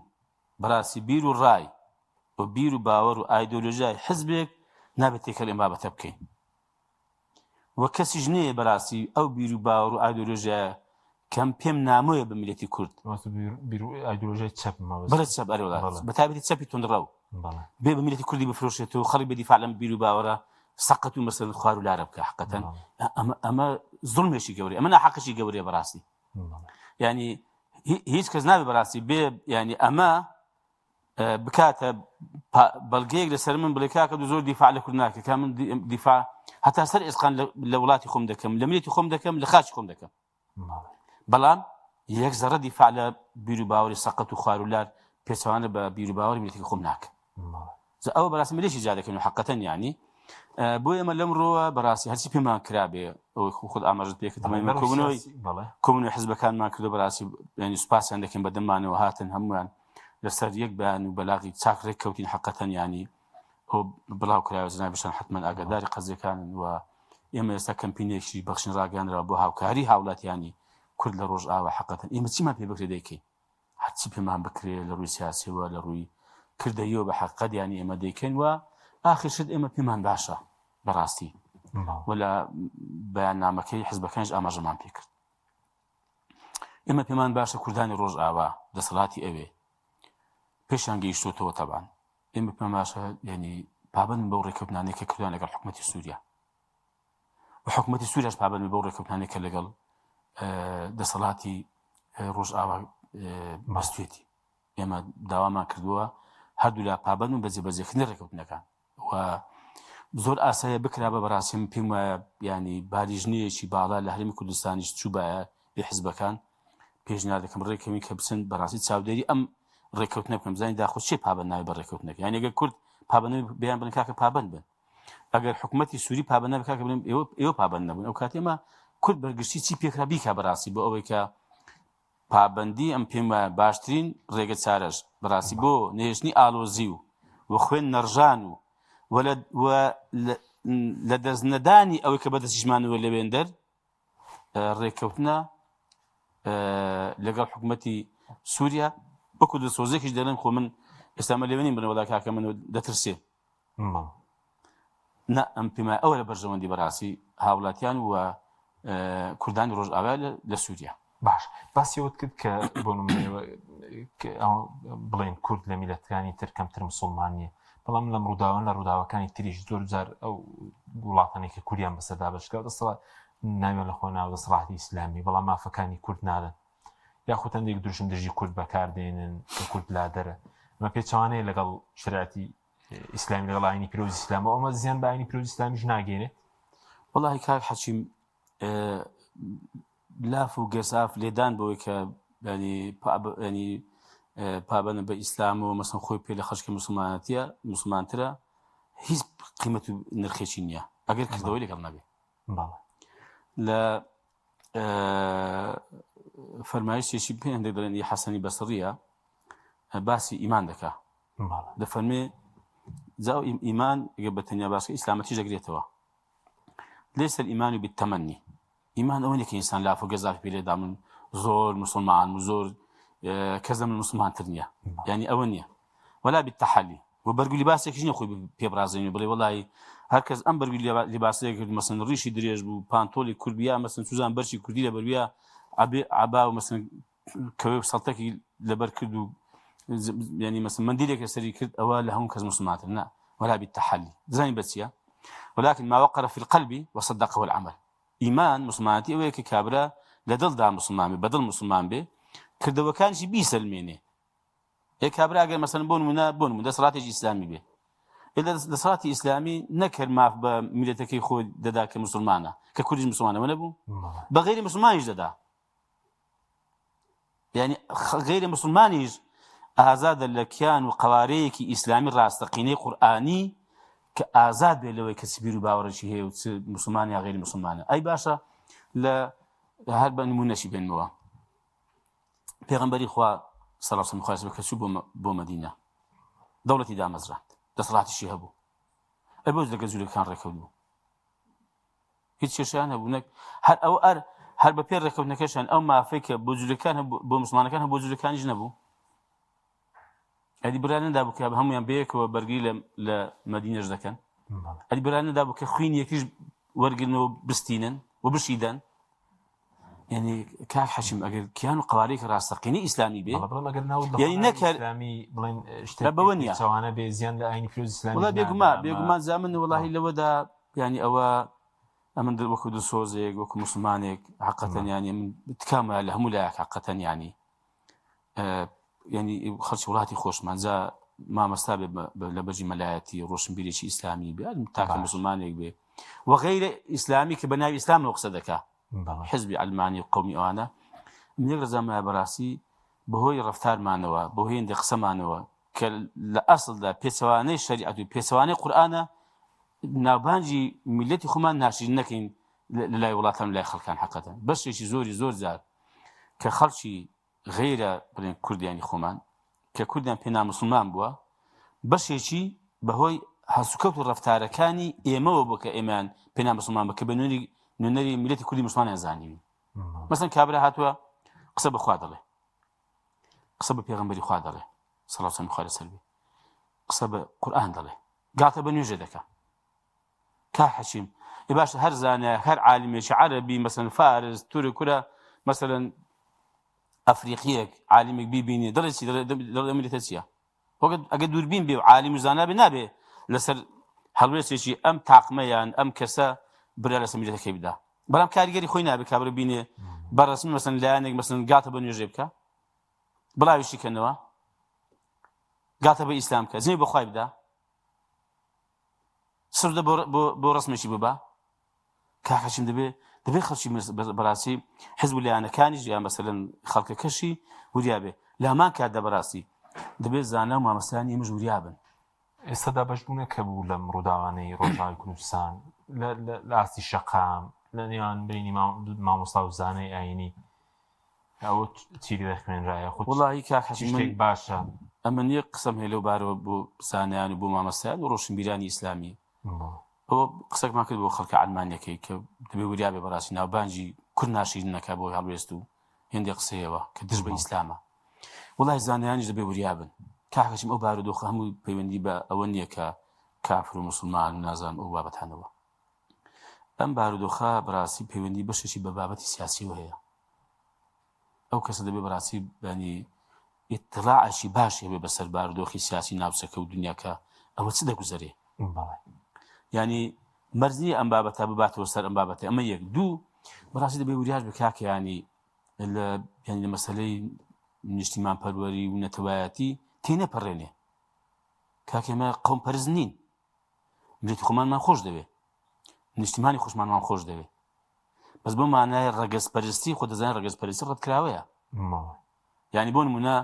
بەڕاستی بیر و ڕای و بیر و باوەڕ و ئایدۆلۆژیای حزبێک نابێت تێکەڵ ئەم بابەتە بکەین و کەسیش نییە بەڕاستی ئەو بیر و باوەڕ و ئایدۆلۆژیایە کەم پێم نامۆیە بە میلەتی کورد ئایدۆلۆژیای چەپ بەڵێ چەپ ئەرێ وڵات بە تایبەتی چەپی توندڕەو بێ بە میلەتی کوردی بفرۆشێت و خەڵک بە دیفاع لەم بیر و باوەڕە سەقەت و مەسەن خوار و لارە بکە حقەتەن ئەمە ئەمە زوڵمێکی گەورەیە ئەمە ناحەقێکی گەورەیە بەڕاستی ینی هیچ کەس نابێ بەڕاستی بێ ینی ئەمە بکاتە بەڵگەیەک لەسەر من بڵێ کاکە دو زۆر دیفاع لە کورد ناکە کە من دیفاع هەتا سەر ئێسقان لە وڵاتی خۆم دەکەم لە ملێتی خۆم دەکەم لە خاچی خۆم دەکەم بەڵام یەک زەڕە دیفاع لە بیر و باوەری سەقەت و خوارولار پێچوانە بە بیر و باوەری ملێتی خۆم ناکەم ئەوە بەڕاستی ملێکی جا دەکەن و حقەتەن ینی بۆ ئێمە لەم ڕۆوە بەڕاستی هەرچی پێمان کرابێ ئەوەی خۆ خۆت ئاماژەت پێ کرد ئێمە کۆبوونەوەی کۆبوونەوەی حزبەکانمان کردو بەڕاستی ینی سوپاسیان دەکەین بە دەممانەوە هاتن هەموویان لەسەر یەک بەیان و بەلاغی چاک ڕێک کەوتین حقەتەن ینی ئەو بڵاو کراوە جنابیشان حتمما ئاگاداری قەزیەکانن و ئێمە ئێستا کەمپینێکی بەخشین ڕاگەیاندرا بۆ هاوکاری هاوڵاتیانی کورد لە ڕۆژئاوا حقەتەن ئێمە چیمان پێ بکرێ دەیکەین هەرچی پێمان بکرێ لە ڕووی سیاسیەوە لە ڕووی کردەیەوە بە حەقیقەت یانی ئێمە دەیکەین و ئاخر شت ئێمە پێمان باشە بەڕاستی و لە بەیاننامەکەی حزبەکانیش ئاماژەمان پێکرد ئێمە پێمان باشە کوردانی ڕۆژئاوا دەسەڵاتی ئەوێ پێشیان گەیشتۆتەوە تەبان ئێمە پێمان باشە یعنی پابند بەو ڕێککەوتنانەی کە کردوان لەگەڵ حکوومەتی سووریا و حکوومەتی سووریاش پابند بەو ڕێککەوتنانەی کە لەگەڵ دەسەڵاتی ڕۆژئاوا بەستێتی ئێمە داوامان کردووە هەردوولا پابند بە جێبەجێکردنی ڕێککەوتنەکان و زۆر ئاسایە بکرا بە بەڕاستی من پێم وایە ینی بالیژنەیەکی باڵا لە هەرێمی کوردستانیش چووبایە بێ حزبەکان پێشنیار دەکەم ڕێکەوین کە بچن بەڕاستی چاودێری ئەم ڕێککەوتنە بکەن بزانین داخۆ چێ پابند ناوی بە ڕێککەوتنەکە یان ئەگەر کورد پابند بیان بن کاکە پابند بن ئەگەر حکوومەتی سووری پابند نەبێت کاکە بڵێم ئێوە ئێوە پابند نەبوون ئەو کاتێ ئێمە کورد بەرگشتی چی پێکرا بیکا بەڕاستی بۆ ئەوەی کە پابندی ئەم پێم وایە باشترین ڕێگە چارەش بەڕاستی بۆ نەهێشتنی ئالۆزی و و خوێن نەڕژان و و لە و لە دەست نەدانی ئەوەی کە بەدەستیشمانەوە لەوێندەر ڕێککەوتنە لەگەڵ حکوومەتی سووریا وەکو دڵسۆزێکیش دەڵێن خۆ من ئێستا مە لێوە نیم بڵێ وەڵا کاکە من دەترسێ نا ئەم پێما ئەوە لە بەرژەوەندی بەڕاستی هاوڵاتیان و کوردانی ڕۆژئاوا لە سووریا. باش باسی ئەوەت کرد کە بۆ نمونەوە بڵێن کورد لە میلەتەکانی تر کەمتر مسلمان نییە بەڵام لەم ڕووداوان لە ڕووداوەکانی تریش زۆر جار ئەو وڵاتانێک کە کوریان بەسەردا بەشکرا دەسەڵات ناویان لە خۆ ناوە دەسەڵاتی ئیسلامی بەڵام مافەکانی کورد نادەن یاخود هەندێک دروشم دژی کورد بەکاردێنن کە کورد لادەرە ئەمە پێچەوانەیە لەگەڵ شریعەتی ئیسلامی لەگەڵ ئاینی پیرۆزی ئیسلام ئەمە زیان بە ئاینی پیرۆزی ئیسلامیش ناگەێنێت وەڵاهی کاک حەکیم لاف و گەزاف لێدان بەوەی کە ینی ینی پابەنە بە ئیسلام و مەسن خۆی پێ لە خەشکی مسلمانەتە مسلمانترە هیچ قیمەت و نرخێکی نییە ئەگەر کردەوەی لەگەڵ نەبێ لە فەرمایشتێکی پێ هەندێک دەڵێن ی حەسەنی بەسڕیە باسی ئیمان دەکا دەفەرمێ جا ئیمان گە بە تەنیا باسکە ئیسلامەتی دەگرێتەوە ليس الإيمان بالتمني ئیمان ئەوە نیە کە ئینسان لاف و گەزافی پێ لێدا من زۆر مسلمان و زۆر کەس لە من مسلمانتر نییە یعنی ئەوە نییە ولا بالتحلي و بەرگ و لیباسێکیش نیە خۆی پێ بڕازێنی بڵێ وڵی هەر کەس ئەم بەرگ لیباسەیە کرد مەسن ڕیشی درێژ بوو پانتۆلی کوردیا مەسن سوزان بەرشی کوردی لە بەرویە عەبێ عەبا و مەسن کەوێ سەڵتەکی لەبەر کرد و ینی مەسن مندیلێک لەسەری کرد ئەوە لە هەموو کەس مسلمانتر نا ولا بالتحلي زانی بەچیە ولكن ما وقر في القلب وصدقه العمل ئیمان مسلمانەتی ئەوەیە کە کابرا لە دڵدا مسلمان بێ بەدڵ مسلمان بێ کردەوەکانیشی بیسەلمێنێ ئێ کابرا ئەگەر مەسەن بۆ نمونە بۆ نمونە دەسەڵاتێکی ئیسلامی بێ دەسەڵاتی ئیسلامی نەکرد ماف بە میلەتەکەی خۆی دەدا کە مسلمانە کە کوردیش مسلمانەوە نەبوو بە غیری مسلمانیش دەدا یعنی غیری مسلمانیش ئازادە لە کیان و قوارەیەکی ئیسلامی ڕاستەقینەی قورئانی کە ئازاد بێ لەوەی کە چ بیر و باوەڕێکی هەیە و چ مسلمان یا غیری مسلمانە ئەی باشە لە هەر بە نمونەشی بێنمەوە پێغەمبەری خوا صلی الله علیه و کە چوو بۆ مەدینە دەوڵەتی دامەزراند دەسەڵاتیشی هەبوو ئەی بۆ لەگەڵ جوولەکان ڕێکەوت بوو هیچ کێشیان هەبوو نەک هەر ئەو ئەر هەر بە پێ ڕێککەوتنەکەشان ئەو مافەی کە بۆ جولەکان بۆ مسلمانەکان هەبوو بۆ جولەکانیش نەبوو. ئەدی بڕیار نەدابوو کە هەموویان بەیەکەوە بەرگری لە لە مەدینەش دەکەن؟ ئەدی بڕیار نەدابوو کە خوین یەکیش وەرگرن و بستینن و بشیدەن؟ یعنی کاک حەشیم ئەگەر کیان و قوارێکی ڕاستەقینەی ئیسلامی بێ بەڵێ ئەگەر ناو یعنی نەکەر ئیسلامی بڵێن شتێک بەوە نییە چاوانە بێ زیان لە ئاینی پیرۆز ئیسلامی وڵا بێگومان بێگومان زامن وڵاهی لەوەدا یعنی ئەوە ئەمن وەکو دڵسۆزێک وەکو مسلمانێک حقەتەن یعنی من تکام وایە لە هەموو لایەک حقەتەن یعنی ینی خەڵکی وڵاتی خۆشمان جا مامەستا بێ لە بەجی مەلایەتی ڕۆشنبیرێکی ئیسلامی بێ تاکە مسلمانێک بێ و غەیرە ئیسلامی کە بە ناوی ئیسلامەوە قسە دەکا حزبی ئەلمانی و قومی ئەوانە من یەک ڕزامایە بەڕاستی بەهۆی ڕفتارمانەوە بۆ هێندێک قسەمانەوە کە لە ئەسڵدا پێچەوانەی شەریعەت و پێچەوانەی قورئانە ناوبانگی میلەتی خۆمان ناشرین نەکەین لە لای وڵاتان لای خەڵکان حقەتە بەشێکی زۆری زۆر جار کە خەڵکی غەیرە بڵێن کوردیانی خۆمان کە کوردیان پێ نامسلمان بووە بەشێکی بەهۆی هەسوکەوت و ڕفتارەکانی ئێمەوە بۆ کە ئێمەیان پێ نامسلمان بە کە بە نوێنەری نوێنەری میلەتی کوردی مسلمانیان زانیوین مەسەن کابرا هاتووە قسە بەخوا دەڵێ قسە بە پێغەمبەری خوا دەڵێ سەڵاو سەلامی خوا لەسەر بێ قسە بە قورئان دەڵێ گاتە بە نوێژێ دەکا کاک حەکیم ئێ باشە هەر زانایەک هەر عالمێکی عەرەبی مەسەن فارس تورک کورە مەسەلەن ئەفریقیەک عالمێک بیبینێ دەڵێ چی دەڵێ دەڵێ ملتە چییە وەک ئەگە دووربین بێ و عالم و زانا بێ نابێ لەسەر هەڵوێستێکی ئەم تاقمە یان ئەم کەسە برا لەسەر میلەتەکەی بدا بەڵام کاریگەری خۆی نابێ کابرا بینێ بە ڕەسمی مەسەن لایەنێک مەسەن گاتە بە نوێژێ بکە بڵاویشی کەنەوە گاتە بە ئیسلام بکە جنێو بەخوای بدا سردە بۆ ڕسمێکی ببا کاکەچیم دەبێ دەبێ خەڵکی بەڕاستی حزب و لایەنەکانیش یان مەسەلەن خەڵکەکەشی وریا بێ لامان کاتدا بەڕاستی دەبێت زانا و مامۆستایانی ئێمەش وریا بن. ئێستا دابەشبوونە کە بوو لەم ڕووداوانەی ڕۆژاوای کوردستان لە ئاستی شەقام لە نێوان بینی مامۆستا و زانای ئاینی ئەوە چی لێ خوێنرایە خۆ وڵی کاک حەشیم شتێک باشە ئەمن یەک قسەم هەیە لەو بارەوە بۆ زانایان و بۆ مامۆستایان و ڕۆشنبیرانی ئیسلامی ئەوە قسەکمان کرد بۆ خەڵکە عەلمانیەکەی کە دەبێ وریا بێ بەڕاستی ناوبانگی کورد ناشیرین نەکا بۆ هەڵوێست و هێندێک قسەیەوە کە دژ بە ئیسلامە وڵای زانایانیش دەبێ وریا بن کاکەچم ئەو بارودۆخە هەموو پەیوەندی بە ئەوە نییە کە کافر و مسلمان و نازانم ئەو بابەتانەوە ئەم بارودۆخە بەڕاستی پەیوەندی بەشێکی بە بابەتی سیاسیەوە هەیە ئەو کەسە دەبێ بەڕاستی بەنی ئیتڵاعێکی باشی هەبێ بەسەر بارودۆخی سیاسی ناوچەکە و دنیاکە ئەوە چ دەگوزەرێ ینی مەرج نییە ئەم بابەتە بباتەوە سەر ئەم بابەتە ئەمە یەک دوو بەڕاستی دەبێ وریاش بێ کاکە ینی لە ینی لە مەسلەی نیشتیمان پەروەری و نەتەوایەتی تێنەپەڕێنێ کاکە ئێمە قەوم پەرست نین میللەتی خۆمانمان خۆش دەوێ نیشتیمانی خۆشمانمان خۆش دەوێ بەس بۆ مانای ڕەگەزپەرستی خۆ دەزانین ڕەگەزپەرستی ڕەتکراوەیە یعنی بۆ نمونە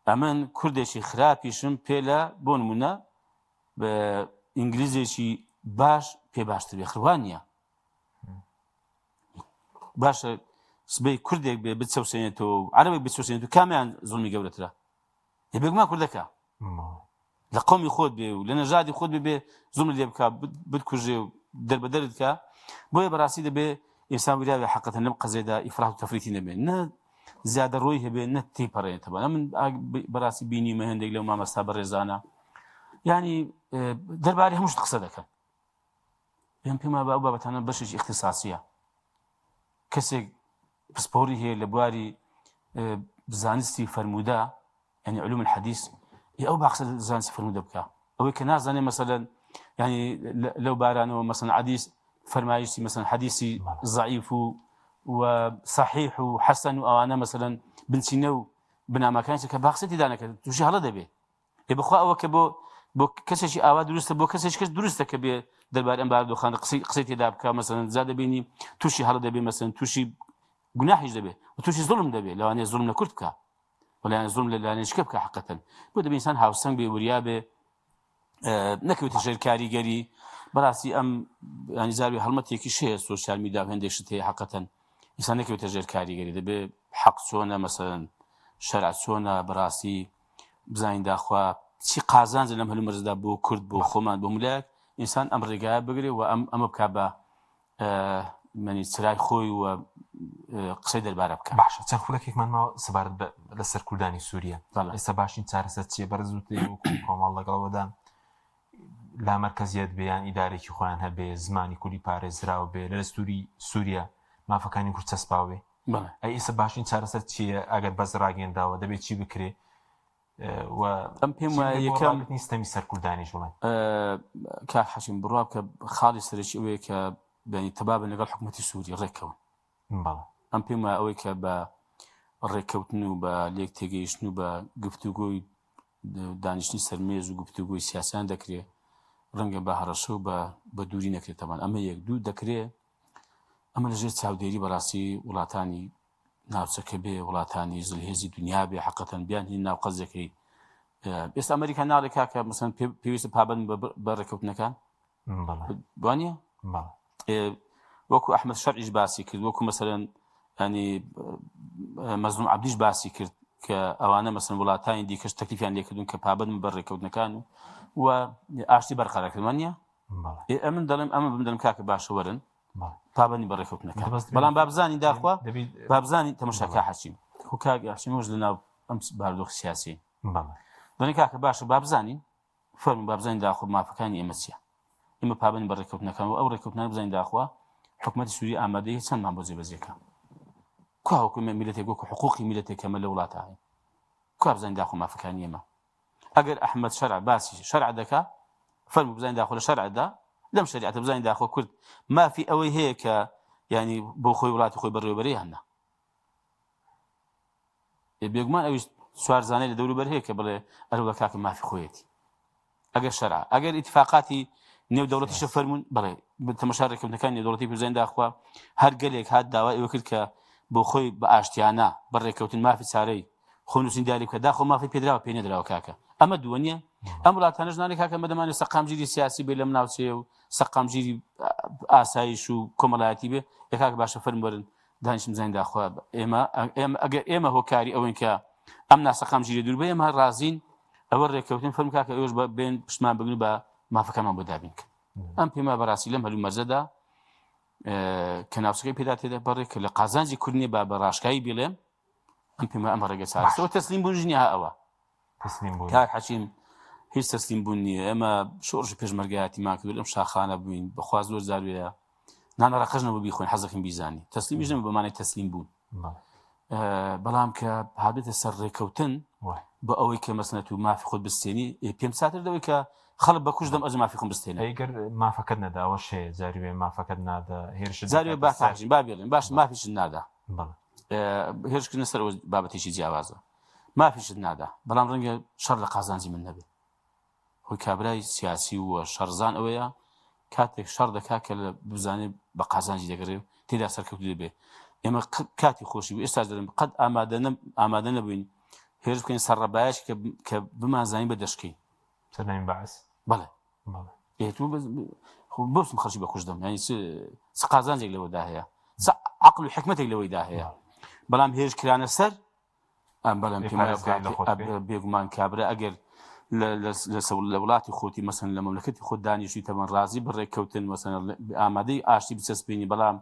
ئەمن کوردێکی خراپیشم پێ لە بۆ نمونە بە ئینگلیزێکی باش پێ باشتر بێ خروان نییە باشە سبەی کوردێک بێ بچەوسێنێتەوە عەرەبێک بچەوسێنێت و کامیان زوڵمی گەورەترە بێگومان کوردەکە لە قومی خۆت بێ و لە نەژادی خۆت بێ زوڵم لێ بکە بتکوژێ و دەربەدەرت کە بۆیە بەڕاستی دەبێ ئینسان وریاوێ حقەتەن لەم قەزێدا ئیفراط و تەفریتی نەبێ نە زیادە ڕۆی هەبێ نە تێپەڕێنێتەوە من بەڕاستی بینیمە هەندێک لەو مامەستا بەڕێزانە ینی دەربارەی هەموو شت قسە دەکەن پێم پێما بە ئەو بابەتانە بەشێکی اختصاسیە کەسێک پسپۆری هەیە لە بواری زانستی فەرموودە یعنی علوم الحدیث ی ئەو باخسە زانستی فەرموودە بکە ئەوەی کە نازانێ مەسەلەن یعنی لەو بارانەوە مەسەن عەدیس فەرمایشتی مەسەن حەدیسی زەعیف و و صحیح و حەسەن و ئەوانە مەسەلەن بنچینە و بناماکانی کە باخسە تێدا نەکرد تووشی هەڵە دەبێ ئێ بەخوا ئەوە کە بۆ بۆ کەسێکی ئاوا دروستە بۆ کەسێکی کەس دروستە کە بێ دەربارەی ئەم بارودۆخانە قسەی قسەی تێدا بکە مەسەلەن جا دەبینی تووشی هەڵە دەبێ مەسەلەن تووشی گوناحیش دەبێ و تووشی زوڵم دەبێ لەوانەیە زوڵم لە کورد بکە وەلایەن زوڵم لە لایەنێکە بکە حقەتەن بۆ دەبێ ئینسان هاوسەنگ بێ وریا بێ نەکەوێتە ژێر کاریگەری بەڕاستی ئەم ینی زاوی هەڵمەتێکی هەیە سۆسیال میدیا و هەندێک شت هەیە حقەتەن ئینسان نەکەوێتە ژێر کاریگەری دەبێ حەق چۆنە مەسەلەن شەرع چۆنە بەڕاستی بزانین داخوا چی قازانجە لەم هەلومەرجدا بۆ کورد بۆ خۆمان بۆ ملایەک ئینسان ئەم ڕێگایە بگرێ و ئەم ئەمە بک بە منی چرای خۆی و قسەی دەربارە بکە. باشە چەند خولەکێکمان ماوە سەبارەت بە لەسەر کوردانی سووریە ئێستا باشترین چارەسەر چییە بەرز وتێ وەکو کۆمەڵ لەگەڵەوەدان لا مەرکەزیەت بێ یان ئیدارێکی خۆیان هەبێ زمانی کوردی پارێزراو بێ لە دەستوری سووریا مافەکانی کورد چەسپاو بێ ئەی ئێستا باشترین چارەسەر چییە ئەگەر بەس ڕاگەنداوە دەبێت چی بکرێ و ئەم پێم وایە یەکەم ستەمی سەر کوردانیش بڵێن کاک حەشیم بڕوا بکە خاڵی سەرەکی ئەوەیە کە بەنی تەبابن لەگەڵ حکوومەتی سووری ڕێککەون ئەم پێم وایە ئەوەی کە بە ڕێککەوتن و بە لێک تێگەیشتن و بە گفتوگۆی دانیشتنی سەرمێز و گفتوگۆی سیاسیان دەکرێ ڕەنگە بە هەڕەشە و بە بە دووری نەکرێتەوان ئەمە یەک دوو دەکرێ ئەمە لەژێر چاودێری بەڕاستی وڵاتانی ناوچەکە بێ وڵاتانی زلهێزی دنیا بێ حقەتەن بیان هین ناو قەزەکەی ئێستا ئەمریکا ناڵێ کاکە مەسەن پێویستە پابند بە ڕێککەوتنەکان وانە وەکو ئەحمد شەرعیش باسی کرد وەکو مەسەرەن ینی مەزلوم عبدیش باسی کرد کە ئەوانە مەسن وڵاتانی دیکەش تەکلیفیان لێکردون کە پابند بە ڕێککەوتنەکان و و ئاشتی بەرقەرەکردوان نیە ئەمن دەڵێم ئەمە بم دەم کاکە باشە وەرن پابندی بە ڕێککەوتنەکە بەڵام بابزانانی داخوا بابزانانی تەمەشاکە حەچیم خو کاک حەچیم وەش لەناو ئەم بارودۆخ سیاسی دەڵێن کاکە باشە بابزانین فەرموو با بزانین داخۆ مافەکانی ئێمە چییە. ئێمە پابەندین بە ڕێککەوتنەکان و ئەو ڕێککەوتنانە بزانین داخوا حکومەتی سووری ئامادەیە چەندمان بۆ جێبەجێ کە. کوا وەکو میللەتێک وەکو حقوقی میللەتێک کە ئەمە لە وڵاتە هەین. کوا بزانین داخۆ مافەکانی ئێمە. ئەگەر ئەحمەد شەرع باسی شەرع دەکا فەرموو بزانین داخۆ لە شەرعدا لەم شەریعەتە بزانین داخۆ کورد مافی ئەوەی هەیە کە ینی بۆ خۆی وڵاتی خۆی بەڕێوەبەرێ یان نا. بێگومان ئەویش چوارزانەی لە دەوروبەر هەیە کە بڵێ ئەرەوە کاکە مافی خۆیەتی ئەگەر شەرع ئەگەر ئیتفاقاتی نێو دەوڵەتیشە فەرمونون بڵێ تەمەشا ڕێککەوتنەکان نێودەوڵەتی پێزانین داخوا هەر گەلێک هات داوای ئەوە کرد کە بۆ خۆی بە ئاشتیانە بە ڕێککەوتن مافی چارەی خۆنووسین دیاری بکە داخۆ مافی پێدراوە پێ نەدراوە کاکە ئەمە دووە نییە ئەم وڵاتانەش نانێ کاکە مەدەمانێ سەقامگیری سیاسی بێ لەم ناوچەیە و سەقامگیری ئاسایش و کۆمەڵایەتی بێ لە کاکە باشە فەرموەرن دانیشتن بزانین داخوا ئێمە ئێمە ئەگەر ئێمە هۆکاری ئەوەین کە ئەم ناسەقامگیری دوور بێ ئێمە ڕازین ئەوە ڕێککەوتن فەرم کاکە ئێوەش بە بێن پشتمان بگرن بە مافەکانمان بۆ دابین کەن ئەم پێما بەڕاستی لەم هەلومەرجەدا کە ناوچەکەی پێدا تێدا بەڕێ کە لە قازانجی کورد نییە با بە ڕاشکایی بیڵێم ئەم پێما ئەمە ڕێگە چارەسەوە تەسلیم بوون ژنی ها ئەوە تەسلیم بوون کاک حەکیم هیچ تەسلیم بوون نییە ئێمە شۆڕشی پێشمەرگایەتیمان کرد لەم شاخانە بووین بەخوا زۆر جار وێیە نانە ڕەقەش نەبوو بیخۆین حەزەکەم بیزانی تەسلیمیش نەبوو بە مانای تەسلیم بوون بەڵام کە هابێتە سەر ڕێکەوتن بۆ ئەوەی کە مەسنەت و مافی خۆت بستێنی پێم ساتر دەوەی کە خەڵک بە کوش دەم ئەز مافی خۆم بستێنە ئەگەر مافەکەت نەداوە شێ جاریوێ مافەکەت نادا هێرش جاروێ با با بێڵێن باش مافیشت نادا هێرشکردنە سەر بابەتێکی جیاوازە مافیشت نادا بەڵام ڕەنگە شەڕ لە قازانجی من نەبێ خۆی کابرای سیاسی و شەڕزان ئەوەیە کاتێک شەڕ دەکا کە لە بزانێ بە قازانجی دەگەڕێ و تێدا سەرکەوتو دەبێ ئێمە کاتی خۆشی بوو ئێستا دەڵێم قەت ئامادە ئامادە نەبووین هێرش بکەین سەر ڕەبایەش کە کە بمانزانی بە دەشکەین سەردەمی بەعس بەڵێ بەڵێ بۆسم خەڵکی بە کوشتم یعنی چ قازانجێک لەوەدا هەیە چ عقل و حکمتێک لەوەیدا هەیە بەڵام هێرش کرانە سەر ئەم بەڵێم پێم وایە بێگومان کابرا ئەگەر لە وڵاتی خۆتی مەسن لە مەملەکەتی خۆت دانیشتی تەمەن ڕازی بە ڕێککەوتن مەسەن ئامادەی ئاشتی بچەسپێنی بەڵام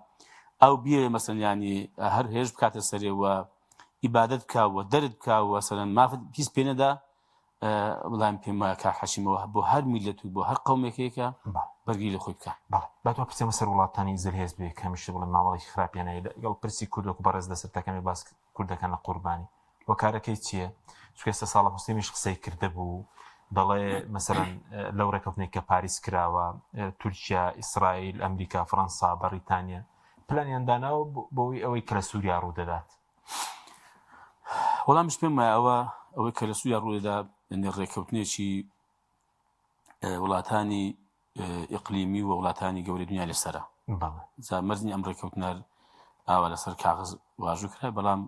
ئەو بێ مەسەن ینی هەر هێش بکاتە سەرێ و ئیبادەت بکە و دەرت بکە و سەرەن مافت هیچ پێنەدا بەڵام پێم وایە کاک حەشیمەوە بۆ هەر میلەت و بۆ هەر قومێکێکە بەرگری لە خۆی بکە. بەڵێ با تۆ پرسیمە سەر وڵاتانی زلهێز بێ کە هەمیشە بڵێن مامەڵێکی خراپیان هەیە لەگەڵ پرسی کورد وەکو بەڕێز لەسەر تەکەمێ باس کوردەکان لە قوربانی هۆکارەکەی چییە چونکە ئێستا ساڵح موسلیمیش قسەی کردبوو دەڵێ مەسەلەن لەو ڕێکەوتنێک کە پاریس کراوە تورکیا ئیسرائیل ئەمریکا فڕەنسا بەڕیتانیا پلانیان داناوە بۆی ئەوەی کە لە سووریا ڕوو دەدات وەڵامیش پێم وایە ئەوە ئەوەی کە لە سووریا ڕوودەدا ڕێککەوتنێکی وڵاتانی ئیقلیمی و وڵاتانی گەورەی دنیا لەسەرە جا مەرج نیە ئەم ڕێککەوتنە ئاوا لەسەر کاغز واژوو کرا بەڵام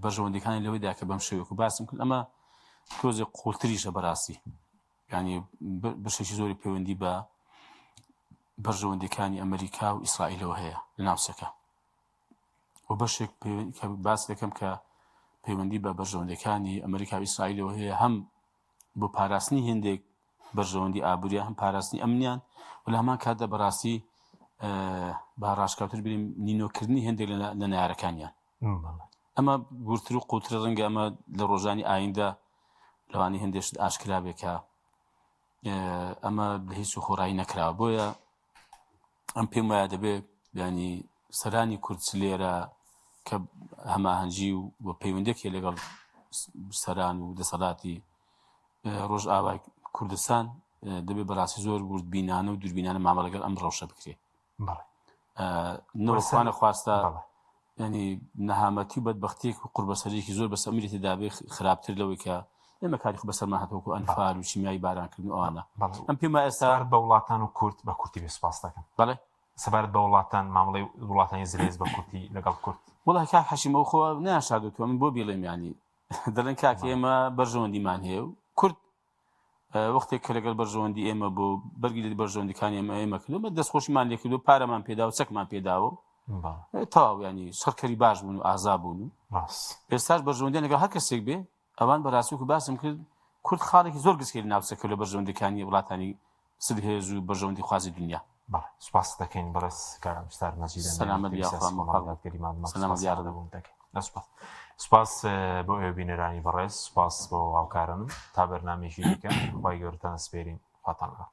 بەرژەوەندیەکانی لەوەیدا کە بەم شێوەیەک و باسم کرد ئەمە تۆزێک قوڵتریشە بەڕاستی ینی بەشێکی زۆری پەیوەندی بە بەرژەوەندیەکانی ئەمریکا و ئیسرائیلەوە هەیە لە ناوچەکە و بەشێک باس دەکەم کە پەیوەندی بە بەرژەوەندەکانی ئەمریکا و ئیسرائیلەوە هەیە هەم بۆ پاراستنی هێندێک بەرژەوەندی ئابووریان هەم پاراستنی ئەمنیان و لە هەمان کاتدا بەڕاستی با ڕاشکاوتر بریم نینۆکردنی هەندێک لە نارەکانیان ئەمە گورتر و قوتر ڕەنگە ئەمە لە ڕۆژانی ئایندە لەوانی هەندێشت ئاشکرا بێ کە ئەمە لە هیچ و خۆڕایی نەکراوە بۆیە ئەم پێم وایە دەبێ ینی سەرانی کورد لێرە کە هەماهەنگی و پەیوەندێکی لەگەڵ سەران و دەسەڵاتی ڕۆژئاوای کوردستان دەبێ بەڕاستی زۆر وردبینانە و دووربینانە مامەڵە لەگەڵ ئەم ڕەوشە بکرێ. بەڵێ. نەوەخوانە خواستە ینی نەهامەتی و بەدبختێک و قوربەسەرێکی زۆر بەسەر میلەتی دابێ خراپتر لەوەی کە ئێمە کاری خۆ بەسەرمان هاتووەکو ئەنفال و شیمیایی بارانکردن و ئەوانە ئەم پێم وایە ئێستا بە وڵاتان و کورد بە کورتی بێ سپاس دەکەم. بەڵێ. سەبارەت بە وڵاتان مامەڵەی وڵاتانی زلهێز بە کورتی لەگەڵ کورد. وەڵا کاک حەشیم ئەو خۆ ناشاردۆتەوە من بۆ بیڵێم یانی دەڵێن کاک ئێمە بەرژەوەندیمان هەیە و کورد وەختێک کە لەگەڵ بەرژەوەندی ئێمە بۆ بەرگی لە بەرژەوەندەکانی ئێمە ئێمە کردو بە دەستخۆشیمان لێکردو پارەمان پێدا و چەکمان پێداوە تەواو ینی شەڕکەری باش بوون و ئازا بوون و ئێستاش بەرژەوەندیان لەگەڵ هەر کەسێک بێ ئەوان بەڕاستی وەکو باسم کرد کورد خاڵێکی زۆر گسکەی ناوچەکە لە بەرژەوەندەکانی وڵاتانی زلهێز و بەرژەوەندی خوازی دنیا. بەڵێ سوپاست دەکەین بەڕێز کاک عەبدولستار مەجید ئەندامی سەلامەت مەکتەبی یاخوا سیاسی کۆمەڵی موفەق بن. دادگەری ماندوو سەلامەت سوپاسی یاڕەبی. ئامادەبوونت دەکەین. سوپاس سوپاس بۆ ئێوە بینەرانی بەڕێز سوپاس بۆ هاوکارانم تا بەرنامەیەکی دیکە خوای گەورەتان ئەسپێرین خواتان لەگەڵ.